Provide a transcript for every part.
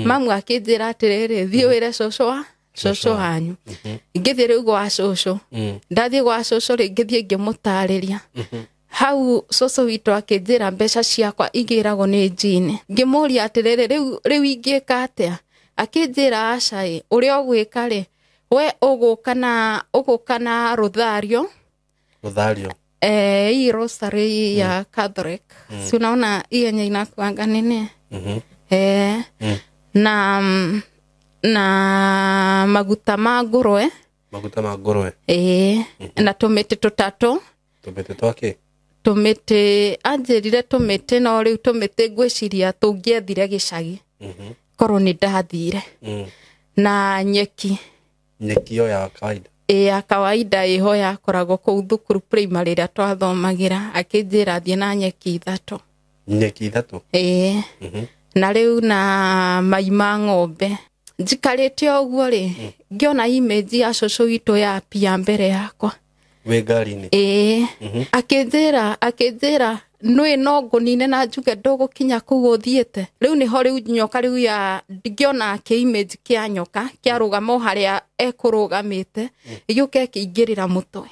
Mamu akĩnjĩra atĩrĩrĩ, thiĩ wĩre cũcũ wa cũcũ wanyu. Ngĩthiĩ rĩu gwa cũcũ. Ndathiĩ gwa cũcũ rĩ, ngĩthiĩ ngĩmũtarĩria. Hau cũcũ witũ akĩnjĩra mbeca ciakwa igĩragwo nĩ njini. Ngĩmũria atĩrĩrĩ, rĩu ingĩka atĩa? Akĩnjĩra aca ĩ, ũrĩa ũgwĩka rĩ, we ũgũka na rũthario. Rũthario. Hii rosary ya Catholic. Si unaona hii yenye inakuanga nini? Na maguta ma ngũrwe. Maguta ma ngũrwe. Na tũmĩtĩ tũtatũ. Tũmĩtĩ twakĩ? Tũmĩtĩ, anjĩrire tũmĩtĩ, no rĩu tũmĩtĩ ngwĩciria tũngĩethire gĩcagi. Korwo nĩ ndathire. Na nyeki. Nyeki ĩyo ya kawaida. Ya kawaida ĩho yakoragwo kũu thukuru primary ĩrĩa twathomagĩra. Akĩnjĩra thiĩ na nyeki ithatũ. Nyeki ithatũ? Na rĩu na mai ma ng'ombe. Njikarĩte ũguo rĩ, ngĩona image ya cũcũ witũ ya pia mbere yakwa. Wĩ ngari-inĩ? Akĩnjĩra nĩ no ngũnine na njuge ndũgũkinya kũu ũthiĩte. Rĩu nĩho rĩu nyoka rĩu ya ngĩona kĩ image kĩa nyoka kĩarũgama o harĩa ekũrũgamĩte, ĩgĩũka ĩkĩingĩrĩra mũtwe.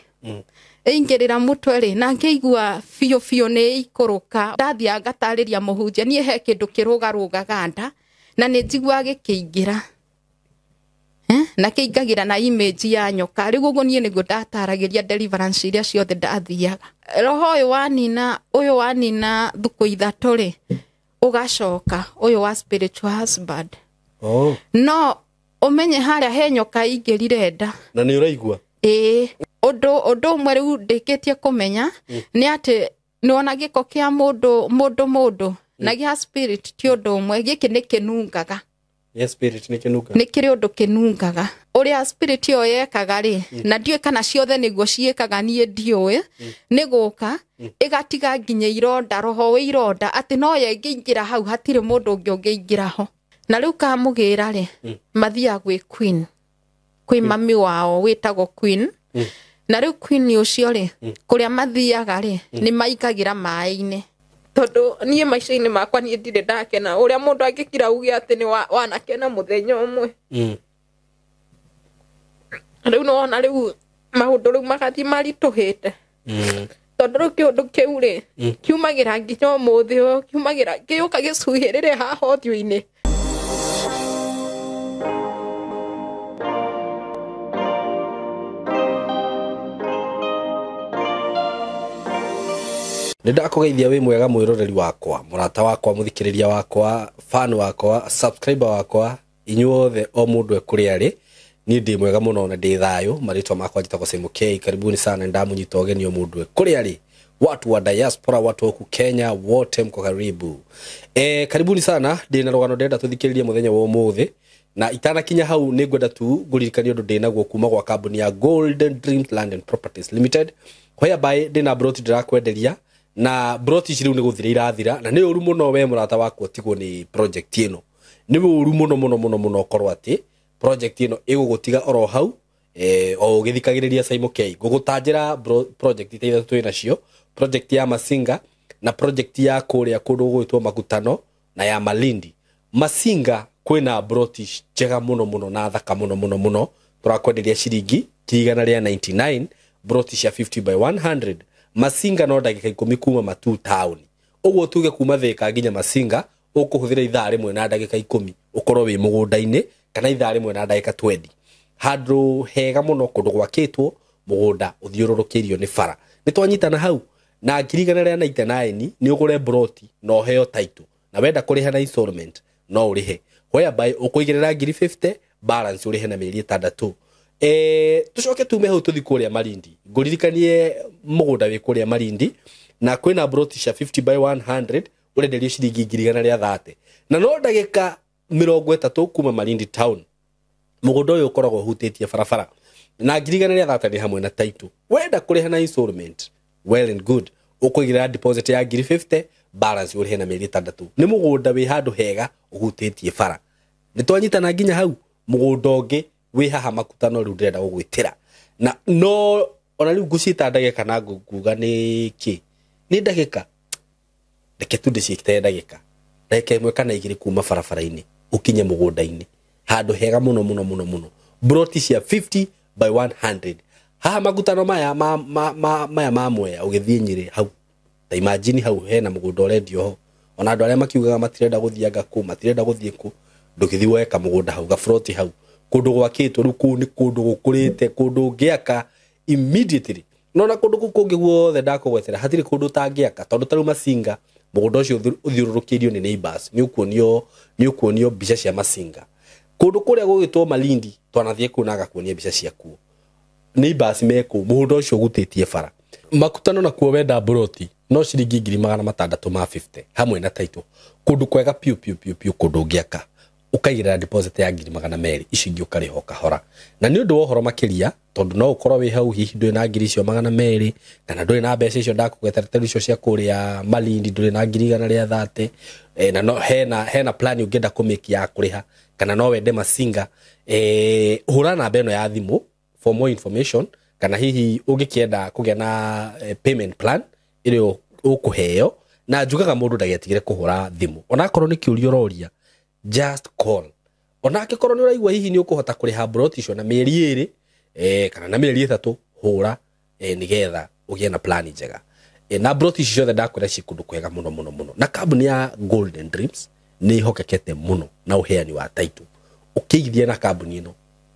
Ĩingĩrĩra mũtwe rĩ, na ngĩigua biũ biũ nĩ ĩikũrũka. Ndathiaga ngatarĩria mũhunjia, niĩ he kĩndũ kĩrũgarũgaga nda na nĩ njiguaga gĩkĩingĩra. Na kĩingagĩra na image ya nyoka. Rĩu ũguo niĩ nĩguo ndataragĩria deliverance iria ciothe ndathiaga. Roho ũyũ wanina thukũ ithatũ rĩ, ũgacoka ũyũ wa spiritual husband. No ũmenye harĩa he nyoka ingĩrire nda. Na nĩ ũraigua? Ĩĩ. Ũndũ ũmwe rĩu ndĩkĩtie kũmenya nĩ atĩ nĩwona gĩko kĩa mũndũ na gĩa spirit ti ũndũ ũmwe. Gĩkĩ nĩ kĩnungaga. Yes, spirit nĩ kĩnungaga. Nĩ kĩrĩ ũndũ kĩnungaga. Ũrĩa spirit ĩyo yekaga rĩ, na ndiũĩ kana ciothe nĩguo ciĩkaga, niĩ ndiũĩ, nĩ gũka ĩgatiga nginya ironda, roho wĩ ironda, atĩ no yo ĩngĩingĩra hau hatirĩ mũndũ ũngĩ ũngĩingĩra ho. Na rĩu kamũgĩra rĩ, mathiaga gwĩ queen, kwĩ mami wao wĩtagwo queen. Na rĩu queen ũcio rĩ, kũrĩa mathiaga rĩ, nĩ maingagĩra maĩ-inĩ. Tondũ niĩ maica-inĩ makwa niĩ ndirĩ ndakena ũrĩa mũndũ angĩkira auge atĩ nĩ wanakena mũthenya ũmwe. Rĩu nĩwona rĩu maũndũ rĩu magathiĩ maritũhĩte. Tondũ rĩu kĩũndũ kĩu rĩ, kiumagĩra nginya ũmũthĩ ũyũ, kiumagĩra gĩũka gĩcuhĩrĩre haha ũthiũ-inĩ. Nĩ ndakũgeithia wĩ mwega mwĩroreri wakwa, mũrata wakwa, mũthikĩrĩria wakwa, fan wakwa, subscriber wakwa, inyuothe o mũndũ e kũrĩa arĩ. Niĩ ndĩ mwega mũno na ndĩ thayũ. Marĩtwa makwa njĩtagwo Simon K. Karibuni sana, ndamũnyita ũgeni o mũndũ e kũrĩa arĩ. Watu wa diaspora, watu wa huku Kenya, wote mko karibu. Karibuni sana, ndĩ na rũgano ndĩrenda tũthikĩrĩrie mũthenya wa ũmũthĩ. Na itanakinya hau nĩ ngwenda tu ngũririkanie ũndũ ndĩ naguo kuma gwa kambuni ya Golden Dreams Land and Properties Limited, whereby ndĩ na broti ndĩrakwenderia, na broti ici rĩu nĩ gũthira irathira, na nĩ ũru mũno we mũrata wakwa ũtigwo nĩ project ĩno. Nĩ ũru mũno mũno mũno mũno ũkorwo atĩ project ĩno ĩgũgũtiga oro hau, o ũgĩthikagĩrĩria Simon K. Ngũgũtanjĩra project ta ithatũ twĩ nacio, project ya Masinga na project ya kũrĩa kũndũ gũgwĩtwo Makutano na ya Malindi. Masinga kwĩna broti njega mũno mũno na thaka mũno mũno mũno, tũrakwenderia ciringi ngiri igana rĩa 99, broti cia 50 by 100. Masinga no ndagĩka ikũmi kuma Matuu town. Ũguo tuge kuma Thika nginya Masinga ũkũhũthĩra ithaa rĩmwe na ndagĩka ikũmi ũkorwo wĩ mũgũnda-inĩ, kana ithaa rĩmwe na ndagĩka 20. Handũ hega mũno, kũndũ gwakĩtwo mũgũnda ũthiũrũrũkĩirio nĩ bara. Nĩ twanyitana hau na ngiri igana rĩa 99 nĩ ũgũre broti na ũheo title, na wenda kũrĩha na installment no ũrĩhe, whereby ũkũigĩrĩra ngiri 50, balance ũrĩhe na mĩeri ĩtandatũ. Tũcoke tume hau tũthiĩ kũrĩa Malindi. Ngũririkanie mũgũnda wĩ kũrĩa Malindi, na kwĩna broti cia 50 by 100 ũrenderio ciringi ngiri igana rĩa 30, na no ndagĩka mĩrongo ĩtatũ kuma Malindi town. Mũgũnda ũyũ ũkoragwo ũhutĩtie barabara, na ngiri igana rĩa 30 nĩ hamwe na title. Wenda kũrĩha na installment, well and good, ũkũigĩrĩra deposit ya ngiri 50, balance ũrĩhe na mĩeri ĩtandatũ. Nĩ mũgũnda wĩ handũ hega ũhutĩtie bara. Nĩ twanyitana nginya hau. Mũgũnda ũngĩ wĩ haha Makutano rĩu ndĩrenda gũgwĩtĩra, na no ona rĩu ngũciĩta ndagĩka na nguga nĩ kĩ, nĩ ndagĩka, reke tu ndĩciĩte ndagĩka, ndagĩka ĩmwe kana igĩrĩ kuma barabara-inĩ. Ũkinye mũgũnda-inĩ handũ hega mũno mũno mũno mũno, broti cia 50 by 100 haha makutano maya maya ma Mwea ũgĩthiĩ Nyĩrĩ hau. Ta imagine hau hena mũgũnda ũrendio ho, ona andũ arĩa makiugaga matirenda gũthianga kũ, matirenda gũthiĩ kũ, ndũgĩthiĩ woe kamũgũnda hau, gabroti hau, kũndũ gwakĩtwo rĩu. Kũu nĩ kũndũ gũkũrĩte, kũndũ ũngĩaka immediately. Nona kũndũ kũu kũngĩ guothe ndakũgwetera hatirĩ kũndũ ũtangĩaka, tondũ ta rĩu Masinga mũgũnda ũcio ũthiũrũrũkĩirio nĩ neighbors. Nĩ ũkuonio mbica cia Masinga, kũndũ kũrĩa gũgĩtwo Malindi, twanathiĩ kũu na agakuonia mbica ciakuo, neighbors me kũu, mũgũnda ũcio ũgutĩtie bara. Makutano nakuo wenda broti no ciringi 650,000 hamwe na title, kũndũ kwega piũ piũ piũ piũ, kũndũ ũngĩaka ũkaigĩrĩra deposit ya 200,000, icio ingĩ ũkarĩha o kahora. Na nĩ ũndũ wa ũhoro makĩria, tondũ no ũkorwo wĩ hau hihi ndũrĩ na 200,000 kana ndũrĩ na mbeca icio ndakũgwetera, ta rĩu icio cia kũrĩa Malindi ndũrĩ na 130,000, na no hena plan ũngĩenda kũmĩki ya kũrĩha, kana no wende Masinga, hũra namba ĩno ya thimũ for more information, kana hihi ũngĩkĩenda kũgĩa na payment plan ĩrĩa ũkũheo. Na njugaga mũndũ ndagetigĩre kũhũra thimũ, onakorwo nĩ kĩũria ũroria, just call. Ona angĩkorwo nĩ ũraigua hihi nĩ ũkũhota kũrĩha broti icio na mĩeri 2, kana na mĩeri 3, hũra, nĩgetha ũgĩe na plan njega. Na broti ici ciothe ndakwĩra ci kũndũ kwega mũno mũno mũno, na kambuni ya Golden Dreams nĩ ĩhokekete mũno na ũheani wa title. Ũkĩigithia na kambuni ĩno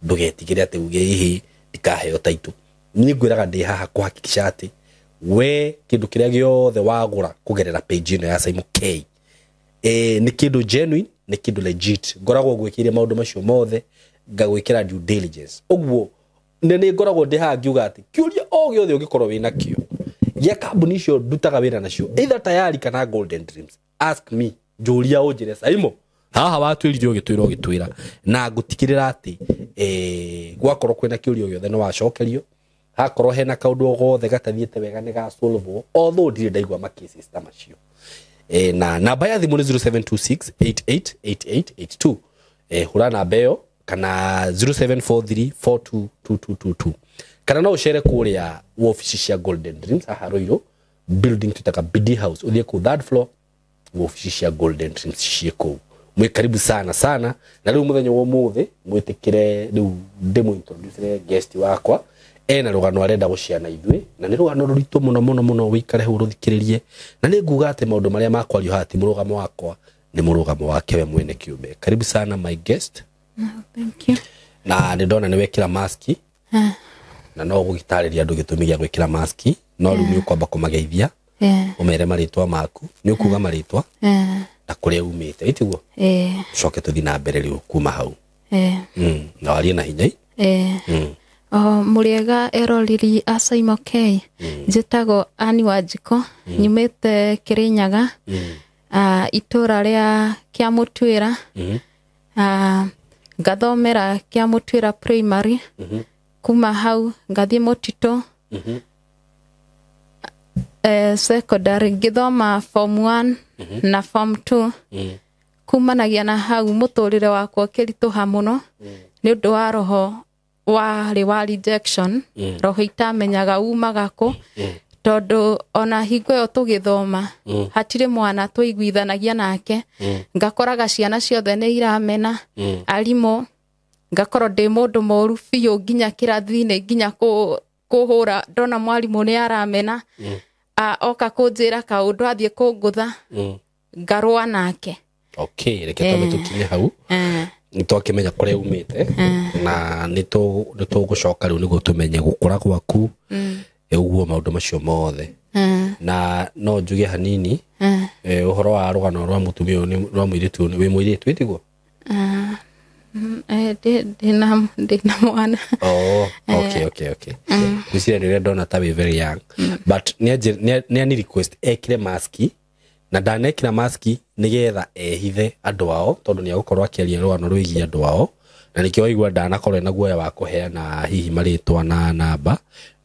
ndũgetigĩre atĩ uge hihi ndikaheo title. Niĩ ngwĩraga ndĩ haha kũhakikisha atĩ we kĩndũ kĩrĩa gĩothe wagũra kũgerera page ĩno ya Simon K, nĩ kĩndũ genuine, nĩ kĩndũ legit. Ngoragwo gwĩkĩire maũndũ macio mothe, ngagwĩkĩra due diligence. Ũguo nĩ ngoragwo ndĩ haha ngiuga atĩ kĩũria o gĩothe ũngĩkorwo wĩ nakĩo gĩa kambuni icio ndutaga wĩra nacio, either Tayari kana Golden Dreams, ask me, njũria, ũnjĩre Saimo haha watwĩrire ũgĩtwĩra ũgĩtwĩra, na ngũtigĩrĩra atĩ gwakorwo kwĩna kĩũria o gĩothe nĩ wacokerio. Hakorwo hena kaũndũ o gothe gatathiĩte wega nĩ gasolvwo, although ndirĩ ndaigua ma cases ta macio. Na namba ya thimũ nĩ 0726888882. Hũra namba ĩyo kana 0743422222, kana no ũcere kũrĩa wabici cia Golden Dreams haha Ruiru building twĩtaga BD House, ũthiĩ kũu third floor, wabici cia Golden Dreams ciĩ kũu. Mwĩ karibu sana sana. Na rĩu mũthenya wa ũmũthĩ mwĩtĩkĩre rĩu ndĩmũ introduce guest wakwa, ena rũgano arenda gũciana ithuĩ, na nĩ rũgano rũritũ mũno mũno mũno. Wĩikare hau rũthikĩrĩrie, na nĩ nguga atĩ maũndũ marĩa makwario haha ti mũrũgamo wakwa, nĩ mũrũgamo wake we mwene kĩũmbe. Karibu sana my guest. No, thank you. Na nĩ ndona nĩ wekĩra maski, na no ũgũgĩtarĩria andũ gĩtũmi gĩa gwĩkĩra maski, no rĩu nĩ ũkwamba kũmageithia, ũmere marĩtwa maku, nĩ ũkuga marĩtwa na kũrĩa umĩte, ĩtiguo? Yeah. Coke tũthiĩ na mbere rĩu kuma hau. Na warie na hinya. O mũrĩega eroreri a Saimo K. Njĩtagwo Ann Wanjikũ, nyumĩte Kĩrĩnyaga, itũra rĩa Kĩamũtuĩra. Ngathomera Kĩamũtuĩra Primary. Kuma hau ngathiĩ Mũtitũ Secondary, ngĩthoma form 1 na form 2. Kumanagia na hau mũtũrĩre wakwa ũkĩritũha mũno nĩ ũndũ wa roho warĩ wa rejection, roho itamenyaga umaga kũ, tondũ ona hingo ĩyo tũgĩthoma hatirĩ mwana tũiguithanagia nake. Ngakoraga ciana ciothe nĩ iramena, arimũ, ngakorwo ndĩ mũndũ mũru biũ nginya kĩrathi-inĩ, nginya kũhũra ndona mwarimũ nĩ aramena. Oka kũnjĩra kaũndũ, athiĩ kũngũtha, ngarũa nake. Okay, reke twambe tũkinye hau. Nĩ twakĩmenya kũrĩa umĩte, na nĩ tũgũcoka rĩu nĩguo tũmenye gũkũra gwaku, ũguo maũndũ macio mothe. Na no njuge hanini, ũhoro wa rũgano rwa mũtumia ũyũ rwa mũirĩtu ũyũ, wĩ mũirĩtu, ĩtiguo? Ndĩna mwana. Oh, okay. Ngwĩciria nĩ ũrĩa ndona ta wĩ very young. But nĩ ani request ekĩre maski, na ndanekĩra maski nĩgetha ehithe andũ ao, tondũ nĩ egũkorwo akĩaria rũgano rwĩgiĩ andũ ao, na nĩkĩo waigua ndanakorwo ena guoya wa kũheana hihi marĩtwa na namba.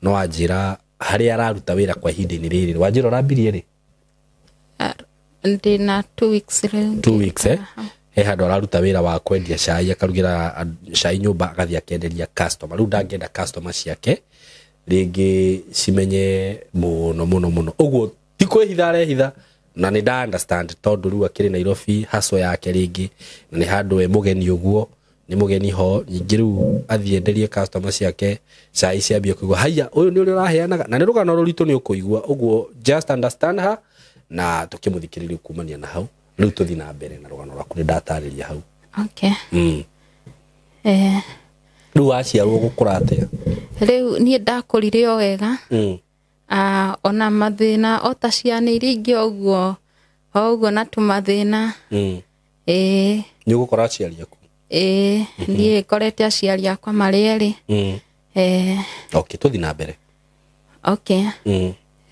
No anjĩra harĩa araruta wĩra kwa ihinda-inĩ rĩrĩ. Wanjĩra ũrambirie rĩ? Ndĩna 2 weeks rĩu. 2 weeks, eh? He handũ araruta wĩra wa kwendia cai, akarugĩra cai nyũmba, agathiĩ akenderia customer. Rĩu ndangĩenda customer ciake rĩngĩ cimenye mũno mũno mũno, ũguo ti kwĩhitha arehitha, Na nĩ nda understand tondũ rĩu akĩrĩ Nairobi hustle yake rĩngĩ na nĩ handũ we mũgeni ũguo nĩ mũgeni ho nyingĩ rĩu athiĩ enderie customer ciake cai ciambie kũigua haiya ũyũ nĩ ũrĩa ũraheanaga na nĩ rũgano rũritũ nĩ ũkũigua ũguo just understand her na tũkĩmũthikĩrĩria kumania na hau rĩu tũthiĩ na mbere na rũgano rwaku nĩ ndatarĩria hau. Okay. Rĩu waciarwo gũkũra atĩa? Rĩu niĩ ndakũrire o wega. Ona mathĩna o ta ciana iria ingĩ ũguo o ũguo na tũmathĩna. Ĩĩ. Nĩ ũgũkora aciari aku? Ĩĩ, niĩ ngorete aciari akwa marĩ erĩ. Okay, tũthiĩ na mbere. Okay.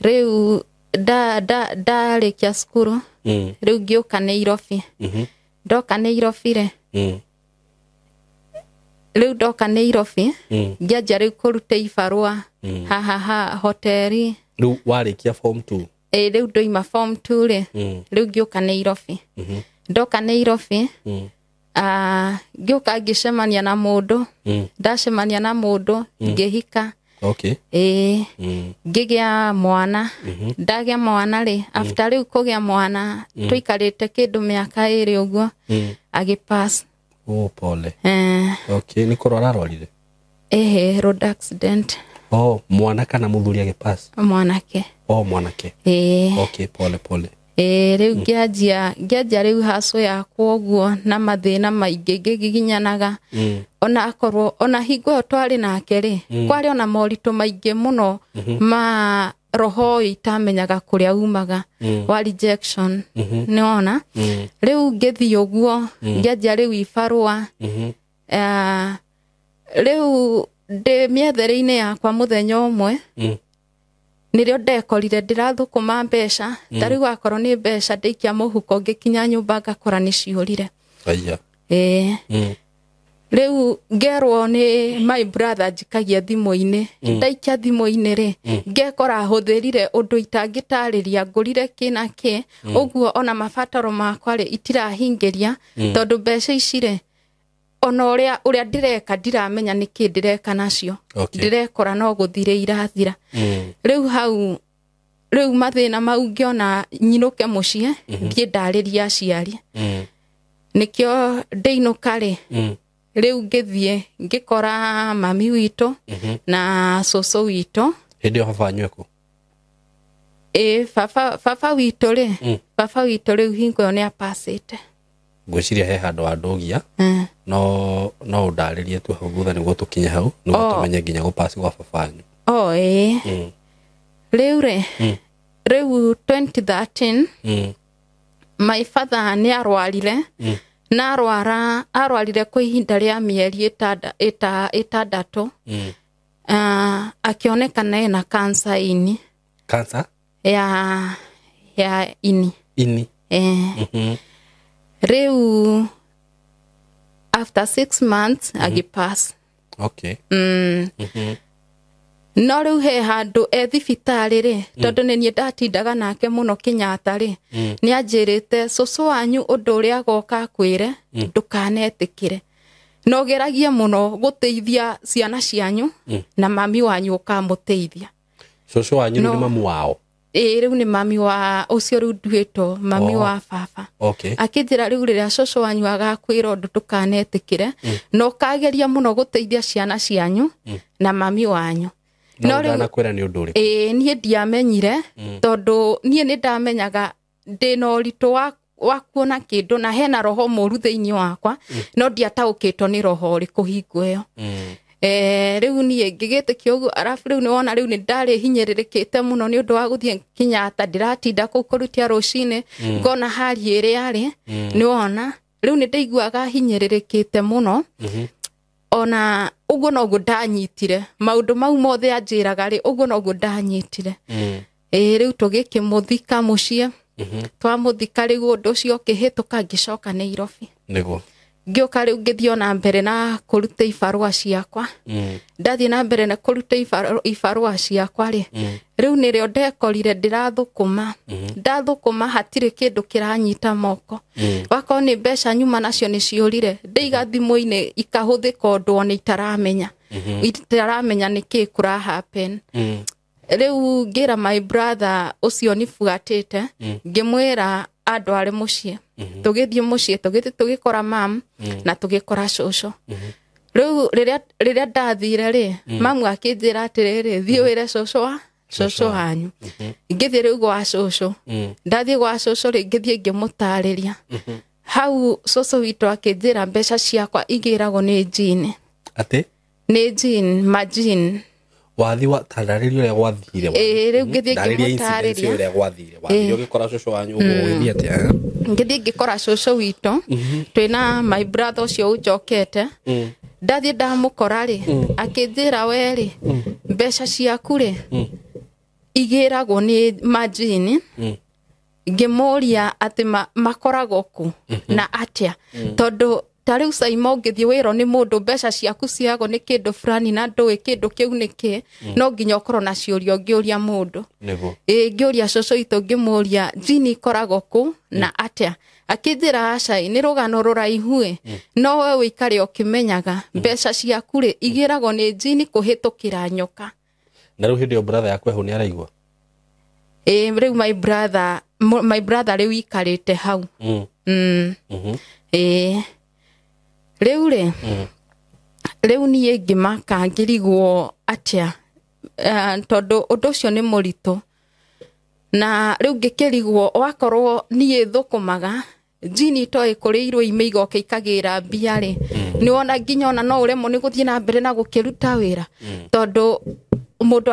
Rĩu ndarĩkia cukuru rĩu ngĩũka Nairobi. Ndoka Nairobi rĩ, rĩu ndoka Nairobi ngĩanjia rĩu kũruta ibarũa haha ha hoteri. Rĩu warĩkia form 2? Ĩĩ, rĩu ndoima form 2 rĩ, rĩu ngĩũka Nairobi. Ndoka Nairobi ngĩũka ngĩcemania na mũndũ. Ndacemania na mũndũ ngĩhika. Okay. Ĩĩ, ngĩgĩa mwana. Ndagĩa mwana rĩ, after rĩu kũgĩa mwana tũikarĩte kĩndũ mĩaka 2 ũguo agĩpass. Oh, pole. Okay, nĩ kũrwara arwarire? Ĩhĩ, road accident. Oh, mwana kana mũthuri agĩpass? Mwanake. Oh, mwanake. Ĩĩ. Okay, pole pole. Ĩĩ, rĩu ngĩanjia rĩu hustle yakwa ũguo na mathĩna maingĩ ngĩgiginyanaga. Ona akorwo ona hingo ĩyo twarĩ nake rĩ, kwarĩ ona moritũ maingĩ mũno ma roho ũyũ itamenyaga kũrĩa umaga wa rejection. Nĩwona? Rĩu ngĩthiĩ ũguo ngĩanjia rĩu ibarũa. Rĩu ndĩ mĩethere-inĩ yakwa mũthenya ũmwe nĩrĩo ndekorire ndĩrathũkũma mbeca. Ta rĩu akorwo nĩ mbeca ndaikia mũhuko ngĩkinya nyũmba ngakora nĩ ciũrire. Aya. Ĩĩ. Rĩu ngerwo nĩ my brother njikagia thimũ-inĩ. Ndaikia thimũ-inĩ rĩ, ngekora hũthĩrire ũndũ itangĩtarĩria, ngũrire kĩ na kĩ. Ũguo ona mabataro makwa rĩ itirahingĩria tondũ mbeca ici rĩ ona ũrĩa ndĩreka ndiramenya nĩkĩ ndĩreka nacio. Okay. Ndĩrekora no gũthire irathira. Rĩu hau rĩu mathĩna mau ngĩona nyinũke mũciĩ thiĩ ndarĩrie aciari. Nĩkĩo ndĩinũka rĩ, rĩu ngĩthiĩ ngĩkora mami witũ na cũcũ witũ. Hĩndĩ ĩyo baba wanyu ekũ? Ĩĩ, baba witũ rĩ, baba witũ rĩu hingo ĩyo nĩ apacĩte. Ngwĩciria he handũ wandũgia no ũndarĩrie tu hau thutha nĩguo tũkinye hau nĩguo tũmenye nginya gũpass gwa baba wanyu. Oh, ĩĩ. Rĩu rĩ, rĩu 2013 my father nĩ arwarire. Na arwarire kwa ihinda rĩa mĩeri 6. Akĩonekana ena cancer ini. Cancer? Ya ini. Ini. Rĩu after 6 months agĩpass. Okay. No rĩu he handũ e thibitarĩ rĩ, tondũ nĩ niĩ ndatindaga nake mũno Kenyatta rĩ, nĩ anjĩrĩte cũcũ wanyu ũndũ ũrĩa agoka akwĩre ndũkanetĩkĩre. No geragie mũno gũteithia ciana cianyu na mami wanyu ũkamũteithia. Cũcũ wanyu nĩ mamu wao? Ĩĩ, rĩu nĩ mami wa ũcio rĩu nduĩtwo mami wa baba. Okay. Akĩnjĩra rĩu rĩrĩa cũcũ wanyu agakwĩra ũndũ ndũkanetĩkĩre, no ũkageria mũno gũteithia ciana cianyu na mami wanyu. No ndanakwĩra nĩ ũndũ ũrĩkũ? Ĩĩ, niĩ ndiamenyire tondũ niĩ nĩ ndamenyaga ndĩna ũritũ wa kuona kĩndũ na hena roho mũru thĩinĩ wakwa, no ndiataũkĩtwo nĩ roho ũrĩkũ hingo ĩyo. Rĩu niĩ ngĩgĩtĩkia ũguo, arabu rĩu nĩwona rĩu nĩ ndarĩ hinyĩrĩrĩkĩte mũno nĩ ũndũ wa gũthiĩ Kenyatta, ndĩratinda kũu kũrutia rũcinĩ, ngona hali ĩrĩa arĩ, nĩwona rĩu nĩ ndaiguaga hinyĩrĩrĩkĩte mũno. Ona ũguo noguo ndanyitire maũndũ mau mothe anjĩraga rĩ, ũguo noguo ndanyitire. Ĩĩ, rĩu tũgĩkĩmũthika mũciĩ. Twamũthika rĩu ũndũ ũcio ũkĩhĩtũka ngĩcoka Nairobi. Nĩguo. Ngĩũka rĩu ngĩthiĩ ona mbere na kũruta ibarũa ciakwa. Ndathiĩ na mbere na kũruta ibarũa ciakwa rĩ, rĩu nĩrĩo ndekorire ndĩrathũkũma. Ndathũkũma hatirĩ kĩndũ kĩranyita moko. Wakorwo nĩ mbeca nyuma nacio nĩ ciũrire, ndĩiga thimũ-inĩ ikahũthĩka ũndũ ona itaramenya. Itaramenya nĩkĩ kũra happen. Rĩu ngĩra my brother ũcio nibuatĩte, ngĩmwĩra andware mũciĩ. Tũgĩthiĩ mũciĩ, tũgĩthiĩ tũgĩkora mam na tũgĩkora cũcũ. Rĩu rĩrĩa ndathire rĩ, mamu akĩnjĩra atĩrĩrĩ, thiĩ wĩre cũcũ wanyu. Ngĩthiĩ rĩu gwa cũcũ. Ndathiĩ gwa cũcũ rĩ, ngĩthiĩ ngĩmũtarĩria. Hau cũcũ witũ akĩnjĩra mbeca ciakwa igĩragwo nĩ jini. Atĩ? Nĩ jini, majini. Wathi wa tararĩria ũrĩa gwathire. Ĩĩ, rĩu ngĩthiĩ ngĩmũtarĩria. Ũrĩa gwathire. Wathire ũgĩkora cũcũ wanyu ũgũgĩthiĩ atĩa? Ngĩthiĩ ngĩkora cũcũ witũ, twĩna my brother ũcio ũnjokete. Ndathiĩ ndamũkora rĩ, akĩnjĩra we rĩ, mbeca ciaku rĩ, igĩragwo nĩ majini. Ngĩmũria atĩ makoragwo kũ na atĩa, tondũ ta rĩu Saima ũngĩthiĩ wĩrwo nĩ mũndũ mbeca ciaku ciagwo nĩ kĩndũ fulani na ndũĩ kĩndũ kĩu nĩ kĩ, no nginya ũkorwo na ciũria ũngĩũria mũndũ. Ĩĩ, ngĩũria cũcũ witũ ngĩmũria jini ikoragwo kũ na atĩa, akĩnjĩra aca nĩ rũgano rũraihu ĩ, no we wĩikare ũkĩmenyaga mbeca ciaku rĩ igĩragwo nĩ jini kũhĩtũkĩra nyoka. Na rĩu hĩndĩ ĩyo brother yaku eho nĩ araigua? Ĩĩ, rĩu my brother rĩu ikarĩte hau. Ĩĩ. Rĩu rĩ, rĩu niĩ ngĩmaka ngĩrigwo atĩa, tondũ ũndũ ũcio nĩ mũritũ. Na rĩu ngĩkĩrigwo wakorwo niĩ thũkũmaga jini to ĩkũrĩirwo ime igoka ikagĩra mbia rĩ, nĩ wona nginya ona no ũremwo nĩ gũthiĩ na mbere na gũkĩruta wĩra, tondũ mũndũ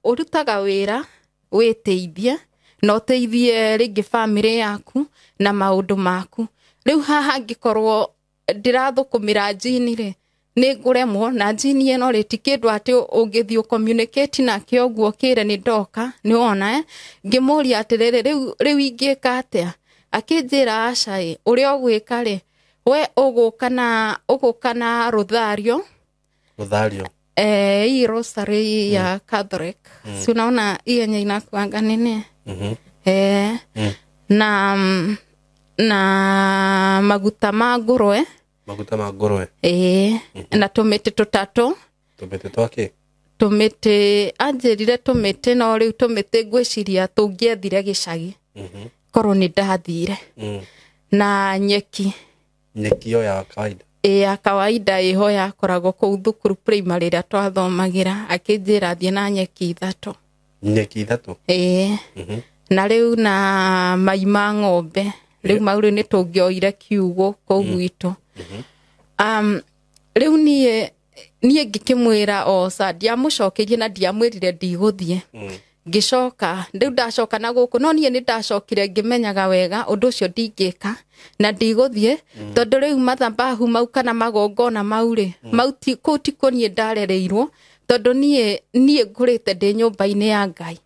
ũrutaga wĩra wĩteithie na ũteithie rĩngĩ bamĩrĩ yaku na maũndũ maku. Rĩu haha ngĩkorwo ndĩrathũkũmĩra jini rĩ, nĩ ngũremwo, na jini ĩno rĩ ti kĩndũ atĩ ũngĩthiĩ ũcommunicate nake ũguo kĩre nĩ ndoka, nĩ wona Ngĩmũria atĩrĩrĩ, rĩu ingĩka atĩa? Akĩnjĩra aca ĩ, ũrĩa ũgwĩka rĩ, we ũgũka na rũthario. Rũthario. Hii rosary ya Catholic. Si unaona hii yenye inakuanga nini? Na maguta ma ngũrwe. Maguta ma ngũrwe. Na tũmĩtĩ tũtatũ. Tũmĩtĩ twakĩ? Tũmĩtĩ, anjĩrire tũmĩtĩ, no rĩu tũmĩtĩ ngwĩciria tũngĩethire gĩcagi. Korwo nĩ ndathire. Na nyeki. Nyeki ĩyo ya kawaida. Ya kawaida ĩho yakoragwo kũu thukuru primary ĩrĩa twathomagĩra, akĩnjĩra thiĩ na nyeki ithatũ. Nyeki ithatũ? Ĩĩ. Na rĩu na mai ma ng'ombe. Rĩu mau rĩu nĩ tũngĩoire kiugũ kũu gwitũ. Rĩu niĩ ngĩkĩmwĩra oca, ndiamũcokeirie na ndiamwĩrire ndigũthiĩ. Ngĩcoka, rĩu ndacoka na gũkũ, no niĩ nĩ ndacokire ngĩmenyaga wega ũndũ ũcio ndingĩka na ndigũthiĩ, tondũ rĩu mathabahu mau kana magongona mau rĩ, mau kũu tikuo niĩ ndarereirwo, tondũ niĩ ngũrĩte ndĩ nyũmba-inĩ ya Ngai.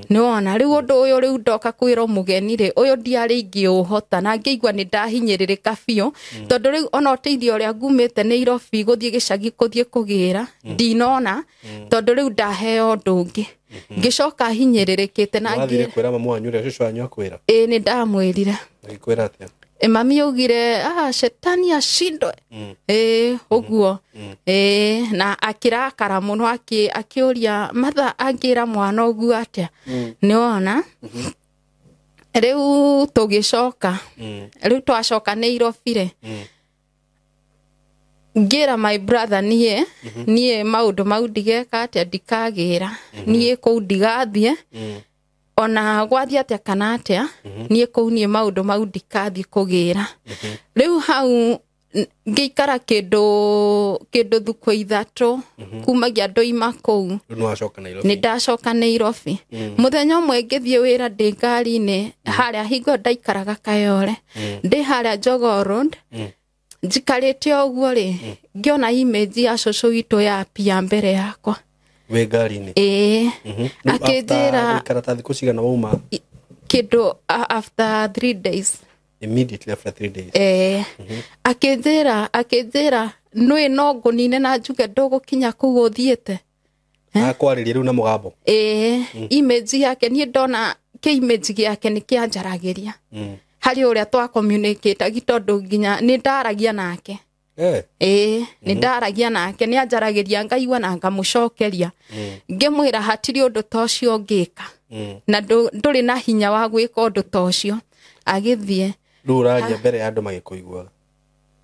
Nĩ wona rĩu ũndũ ũyũ rĩu ndoka kwĩrwo mũgeni rĩ, ũyũ ndiarĩ ingĩũhota na ngĩigua nĩ ndahinyĩrĩrĩka biũ, tondũ rĩu ona ũteithio ũrĩa ngumĩte Nairobi gũthiĩ gĩcagi gũthiĩ kũgĩra ndinona, tondũ rĩu ndaheo ũndũ ũngĩ. Ngĩcoka hinyĩrĩrĩkĩte na wathire kwĩra mamu wanyu ũrĩa cũcũ wanyu akwĩra? Ĩĩ, nĩ ndamwĩrire. Agĩkwĩra atĩa? Mami augire, shetani ashindwe. Ũguo. Na akĩrakara mũno, akĩũria matha angĩra mwana ũguo atĩa? Nĩ wona? Rĩu tũgĩcoka. Rĩu twacoka Nairobi rĩ, ngĩra my brother niĩ maũndũ mau ndigeka atĩa, ndikagĩra. Niĩ kũu ndigathiĩ. Ona gwathiĩ atĩa kana atĩa, niĩ kũu niĩ maũndũ mau ndikathiĩ kũgĩra. Rĩu hau ngĩikara kĩndũ thukũ ithatũ kumagia ndoima kũu. Nĩ ndacoka Nairobi. Mũthenya ũmwe ngĩthiĩ wĩra ndĩ ngari-inĩ harĩa hingo ndaikaraga Kayole, ndĩ harĩa Jogoo Road, njikarĩte ũguo rĩ, ngĩona image ya cũcũ witũ ya pia mbere yakwa. Wĩ ngari-inĩ? Ĩĩ. Akĩnjĩra gũikara ta thikũ cigana wauma? Kĩndũ after 3 days. Immediately after 3 days. Akĩnjĩra nĩ no ngũnine na njuge ndũgũkinya kũu ũthiĩte. Akwarĩria rĩu na mũgambo? Ĩĩ. Image yake niĩ ndona kĩ image gĩake nĩ kĩanjaragĩria. Harĩ ũrĩa twa communicate tondũ nginya nĩ ndaragia nake. Ĩĩ, nĩ ndaragia nake, nĩ anjaragĩria ngaigua na ngamũcokeria, ngĩmwĩra hatirĩ ũndũ ta ũcio ũngĩka na ndũrĩ na hinya wa gwĩka ũndũ ta ũcio. Agĩthiĩ. Rĩu ũraria mbere ya andũ magĩkũiguaga?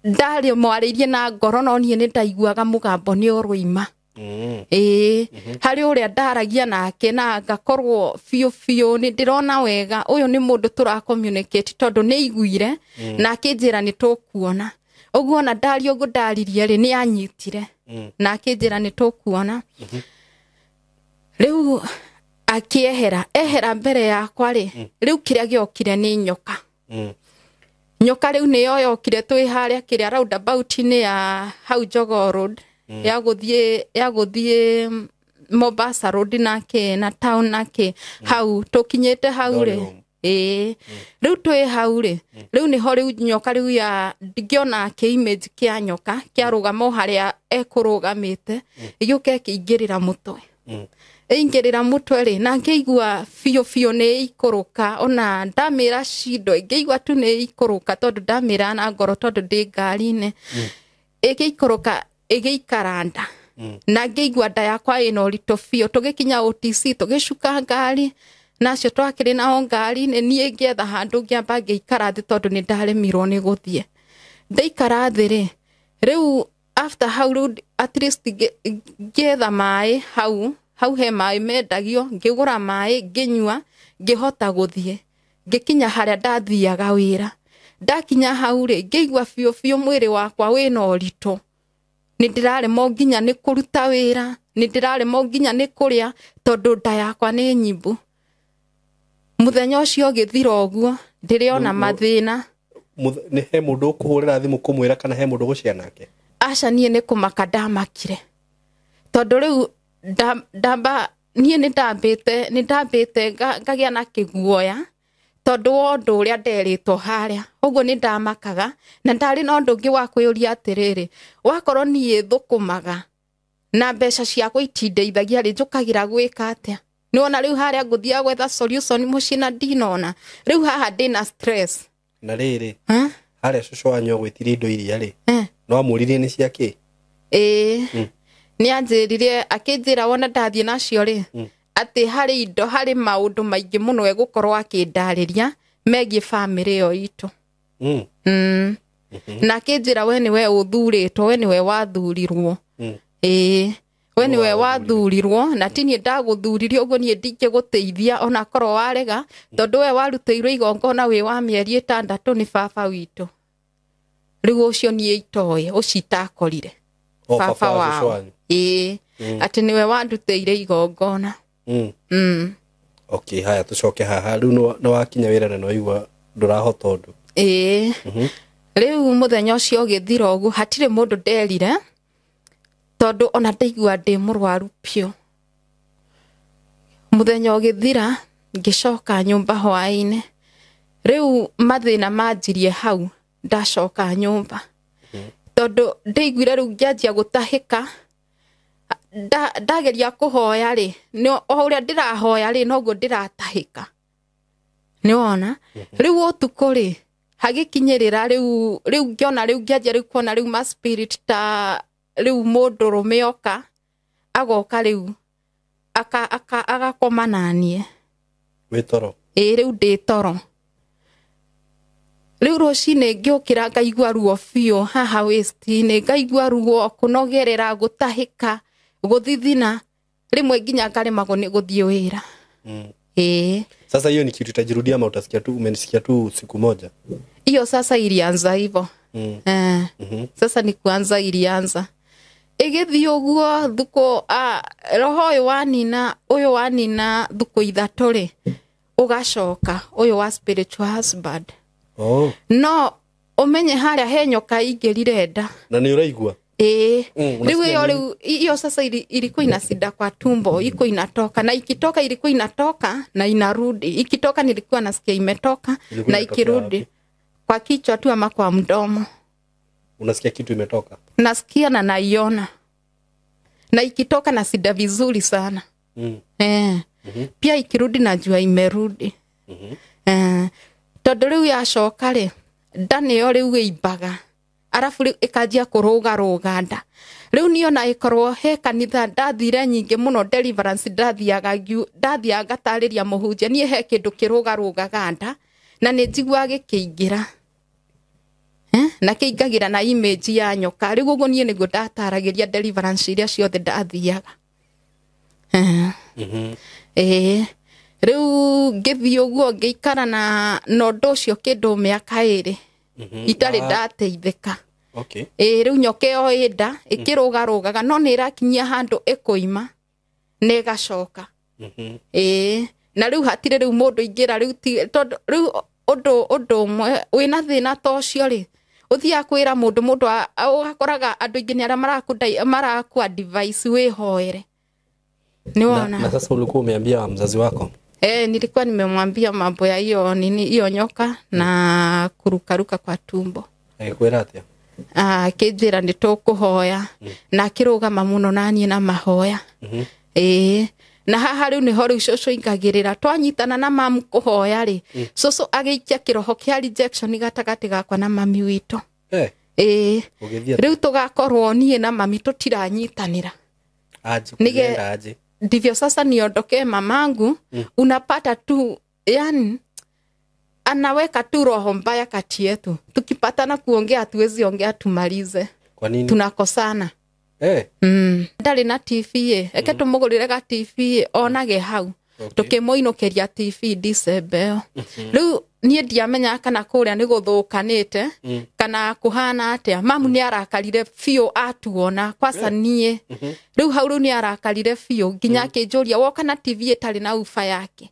Ndarĩ mwarĩirie na ngoro, no niĩ nĩ ndaiguaga mũgambo nĩ ũroima. Ĩĩ, harĩ ũrĩa ndaragia nake na ngakorwo biũ biũ nĩ ndĩrona wega ũyũ nĩ mũndũ tũra communicate, tondũ nĩ aiguire na akĩnjĩra nĩ tũkuona. Ũguo ona ndaria ũguo ndaririe rĩ, nĩ anyitire na akĩnjĩra nĩ tũkuona. Rĩu akĩehera, ehera mbere yakwa rĩ, rĩu kĩrĩa gĩokire nĩ nyoka. Nyoka rĩu nĩyo yokire twĩ harĩa kĩrĩa roundabout-inĩ ya hau Jogoo Road, ya gũthiĩ Mombasa Road na kĩ na town na kĩ, hau tũkinyĩte hau rĩ. Ĩĩ, rĩu twĩ hau rĩ, rĩu nĩho rĩu nyoka rĩu ya ngĩona kĩ image kĩa nyoka kĩarũgama o harĩa ekũrũgamĩte, ĩgĩũka ĩkĩingĩrĩra mũtwe. Ĩingĩrĩra mũtwe rĩ, na ngĩigua biũ biũ nĩ ĩikũrũka, ona ndamĩra cindo ngĩigua tu nĩ ĩikũrũka, tondũ ndamĩra na ngoro tondũ ndĩ ngari-inĩ. Ĩgĩikũrũka ĩgĩikara nda, na ngĩigua nda yakwa ĩna ũritũ biũ. Tũgĩkinya OTC, tũgĩcuka ngari, nacio twakĩrĩ nao ngari-inĩ, niĩ ngĩetha handũ ngĩamba ngĩikara thĩ tondũ nĩ ndaremirwo nĩ gũthiĩ. Ndaikara thĩ rĩ, rĩu after hau rĩu at least ngĩetha maĩ hau, hau he maĩ mendagio, ngĩgũra maĩ ngĩnyua, ngĩhota gũthiĩ. Ngĩkinya harĩa ndathiaga wĩra. Ndakinya hau rĩ, ngĩigua biũ biũ mwĩrĩ wakwa wĩna ũritũ. Nĩ ndĩraremwo nginya nĩ kũruta wĩra, nĩ ndĩraremwo nginya nĩ kũrĩa, tondũ nda yakwa nĩ nyimbu. Mũthenya ũcio ũgĩthira ũguo, ndĩrĩona mathĩna. Nĩ he mũndũ ũkũhũrĩra thimũ kũmwĩra kana he mũndũ gũcia nake? Aca, niĩ nĩ kũmaka ndamakire. Tondũ rĩu ndamba niĩ nĩ ndambĩte ngagĩa na kĩguoya, tondũ wa ũndũ ũrĩa nderĩtwo harĩa. Ũguo nĩ ndamakaga, na ndarĩ na ũndũ ũngĩ wa kwĩyũria atĩrĩrĩ, wakorwo niĩ thũkũmaga na mbeca ciakwa itindeithagia rĩ, njũkagĩra gwĩka atĩa? Nĩwona rĩu harĩa ngũthiaga gwetha solution mũciĩ na ndinona. Rĩu haha ndĩna stress. Na rĩrĩ, harĩa cũcũ wanyu agwĩtirie indo iria rĩ, no amũririe nĩ cia kĩ? Ĩĩ, nĩ anjĩrire, akĩnjĩra wona ndathiĩ nacio rĩ, atĩ harĩ indo, harĩ maũndũ maingĩ mũno egũkorwo akĩndarĩria megiĩ bamĩrĩ ĩyo itũ. Na akĩnjĩra we nĩwe ũthurĩtwo, we nĩwe wathurirwo. Ĩĩ, we nĩwe wathurirwo, na ti niĩ ndagũthuririe, ũguo niĩ ndingĩgũteithia ona korwo warega, tondũ we warutĩirwo igongona wĩ wa mĩeri 6 nĩ baba witũ. Rĩu ũcio niĩ itoĩ, ũcio itakorire. Baba wao. Ĩĩ, atĩ nĩwe wandutĩire igongona. Okay, haya tũcoke haha. Rĩu nĩ wakinya wĩra na nĩwaigua ndũrahota ũndũ. Ĩĩ. Rĩu mũthenya ũcio ũgĩthira ũguo, hatirĩ mũndũ nderire, tondũ ona ndaigua ndĩ mũrwaru biũ. Mũthenya ũgĩthira, ngĩcoka nyũmba hwaĩ-inĩ. Rĩu mathĩna manjirie hau ndacoka nyũmba. Tondũ ndaiguire rĩu ngĩanjia gũtahĩka, ndageria kũhoya rĩ, o ũrĩa ndĩrahoya rĩ, noguo ndĩratahĩka. Nĩwona? Rĩu ũtukũ rĩ, hagĩkinyĩrĩra rĩu ngĩona rĩu ngĩanjia rĩu kuona rĩu ma spirit ta rĩu mũndũrũme oka, agoka rĩu agakoma naniĩ. Wĩ toro? Ĩĩ, rĩu ndĩ toro. Rĩu rũcinĩ ngĩũkĩra ngaigua ruo biũ haha waist-inĩ, ngaigua ruo, kũnogerera, gũtahĩka, gũthithina, rĩmwe nginya ngaremagwo nĩ gũthiĩ wĩra. Ĩĩ. Sasa hiyo ni kitu itajirudia ama utasikia tu, umenisikia tu siku moja? Hiyo sasa ilianza hivyo. Sasa ni kuanza ilianza. Ĩgĩthiĩ ũguo thukũ, roho ũyũ wanina, ũyũ wanina thukũ 3 rĩ, ũgacoka ũyũ wa spiritual husband. No ũmenye harĩa he nyoka ingĩrire nda. Na nĩ ũraigua? Ĩĩ. Rĩu hiyo rĩu hiyo sasa ilikuwa inasida kwa tumbo, iko inatoka, na ikitoka ilikuwa inatoka na inarudi. Ikitoka nilikuwa nasikia imetoka na ikirudi. Kwa kichwa tu ama kwa mdomo. Unasikia kitu imetoka? Nasikia na naiona. Na ikitoka nasida vizuri sana. Pia ikirudi najua imerudi. Tondũ rĩu yacoka rĩ, nda nĩyo rĩu ĩimbaga. Arabu rĩu ĩkanjia kũrũgarũga nda. Rĩu niĩ ona ĩkorwo he kanitha ndathire nyingĩ mũno deliverance, ndathiaga ngatarĩria mũhunjia niĩ he kĩndũ kĩrũgarũgaga nda na nĩ njiguaga gĩkĩingĩra. Na kĩingagĩra na image ya nyoka. Rĩu ũguo niĩ nĩguo ndataragĩria deliverance iria ciothe ndathiaga. Rĩu ngĩthiĩ ũguo ngĩikara na ũndũ ũcio kĩndũ mĩaka 2 itarĩ ndateithĩka. Okay. Rĩu nyoka ĩyo ĩnda ĩkĩrũgarũgaga no nĩ ĩrakinyia handũ ĩkũima na ĩgacoka. Na rĩu hatirĩ rĩu mũndũ ingĩra rĩu tondũ rĩu ũndũ ũmwe wĩna thĩna ta ũcio rĩ, ũthiaga kwĩra mũndũ ũgakoraga andũ aingĩ nĩ arĩa marakua advice wĩhoere. Nĩ wona. Na sasa ulikuwa umeambia mzazi wako? Nilikuwa nimemwambia mambo ya hiyo nini, hiyo nyoka na kurukaruka kwa tumbo. Kwĩra atĩa? Akĩnjĩra nĩ tũkũhoya na akĩrũgama mũno na niĩ na mahoya. Na haha rĩu nĩho rĩu cũcũ ingagĩrĩra twanyitana na mamu kũhoya rĩ, cũcũ agĩikia kĩroho kĩa rejection gatagatĩ gakwa na mami witũ. Rĩu tũgakorwo niĩ na mami tũtiranyitanĩra. Aje. Ndivyo sasa niondoke mamangu. Unapata tu yani anaweka tu roho mbaya kati yetu. Tukipatana kuongea hatuwezi ongea tumalize. Kwa nini? Tunakosana. Ndarĩ na TV ĩ, eke tũmũgũrĩre ga TV ĩ, onage hau. Tũkĩmũinũkĩria TV December ĩyo. Rĩu niĩ ndiamenyaga kana kũrĩa nĩ gũthũkanĩte kana kũhana atĩa. Mamu nĩ arakarire biũ atuona kwanza niĩ. Rĩu hau rĩu nĩ arakarire biũ nginya akĩnjũria woka na TV ĩtarĩ na ufa yake.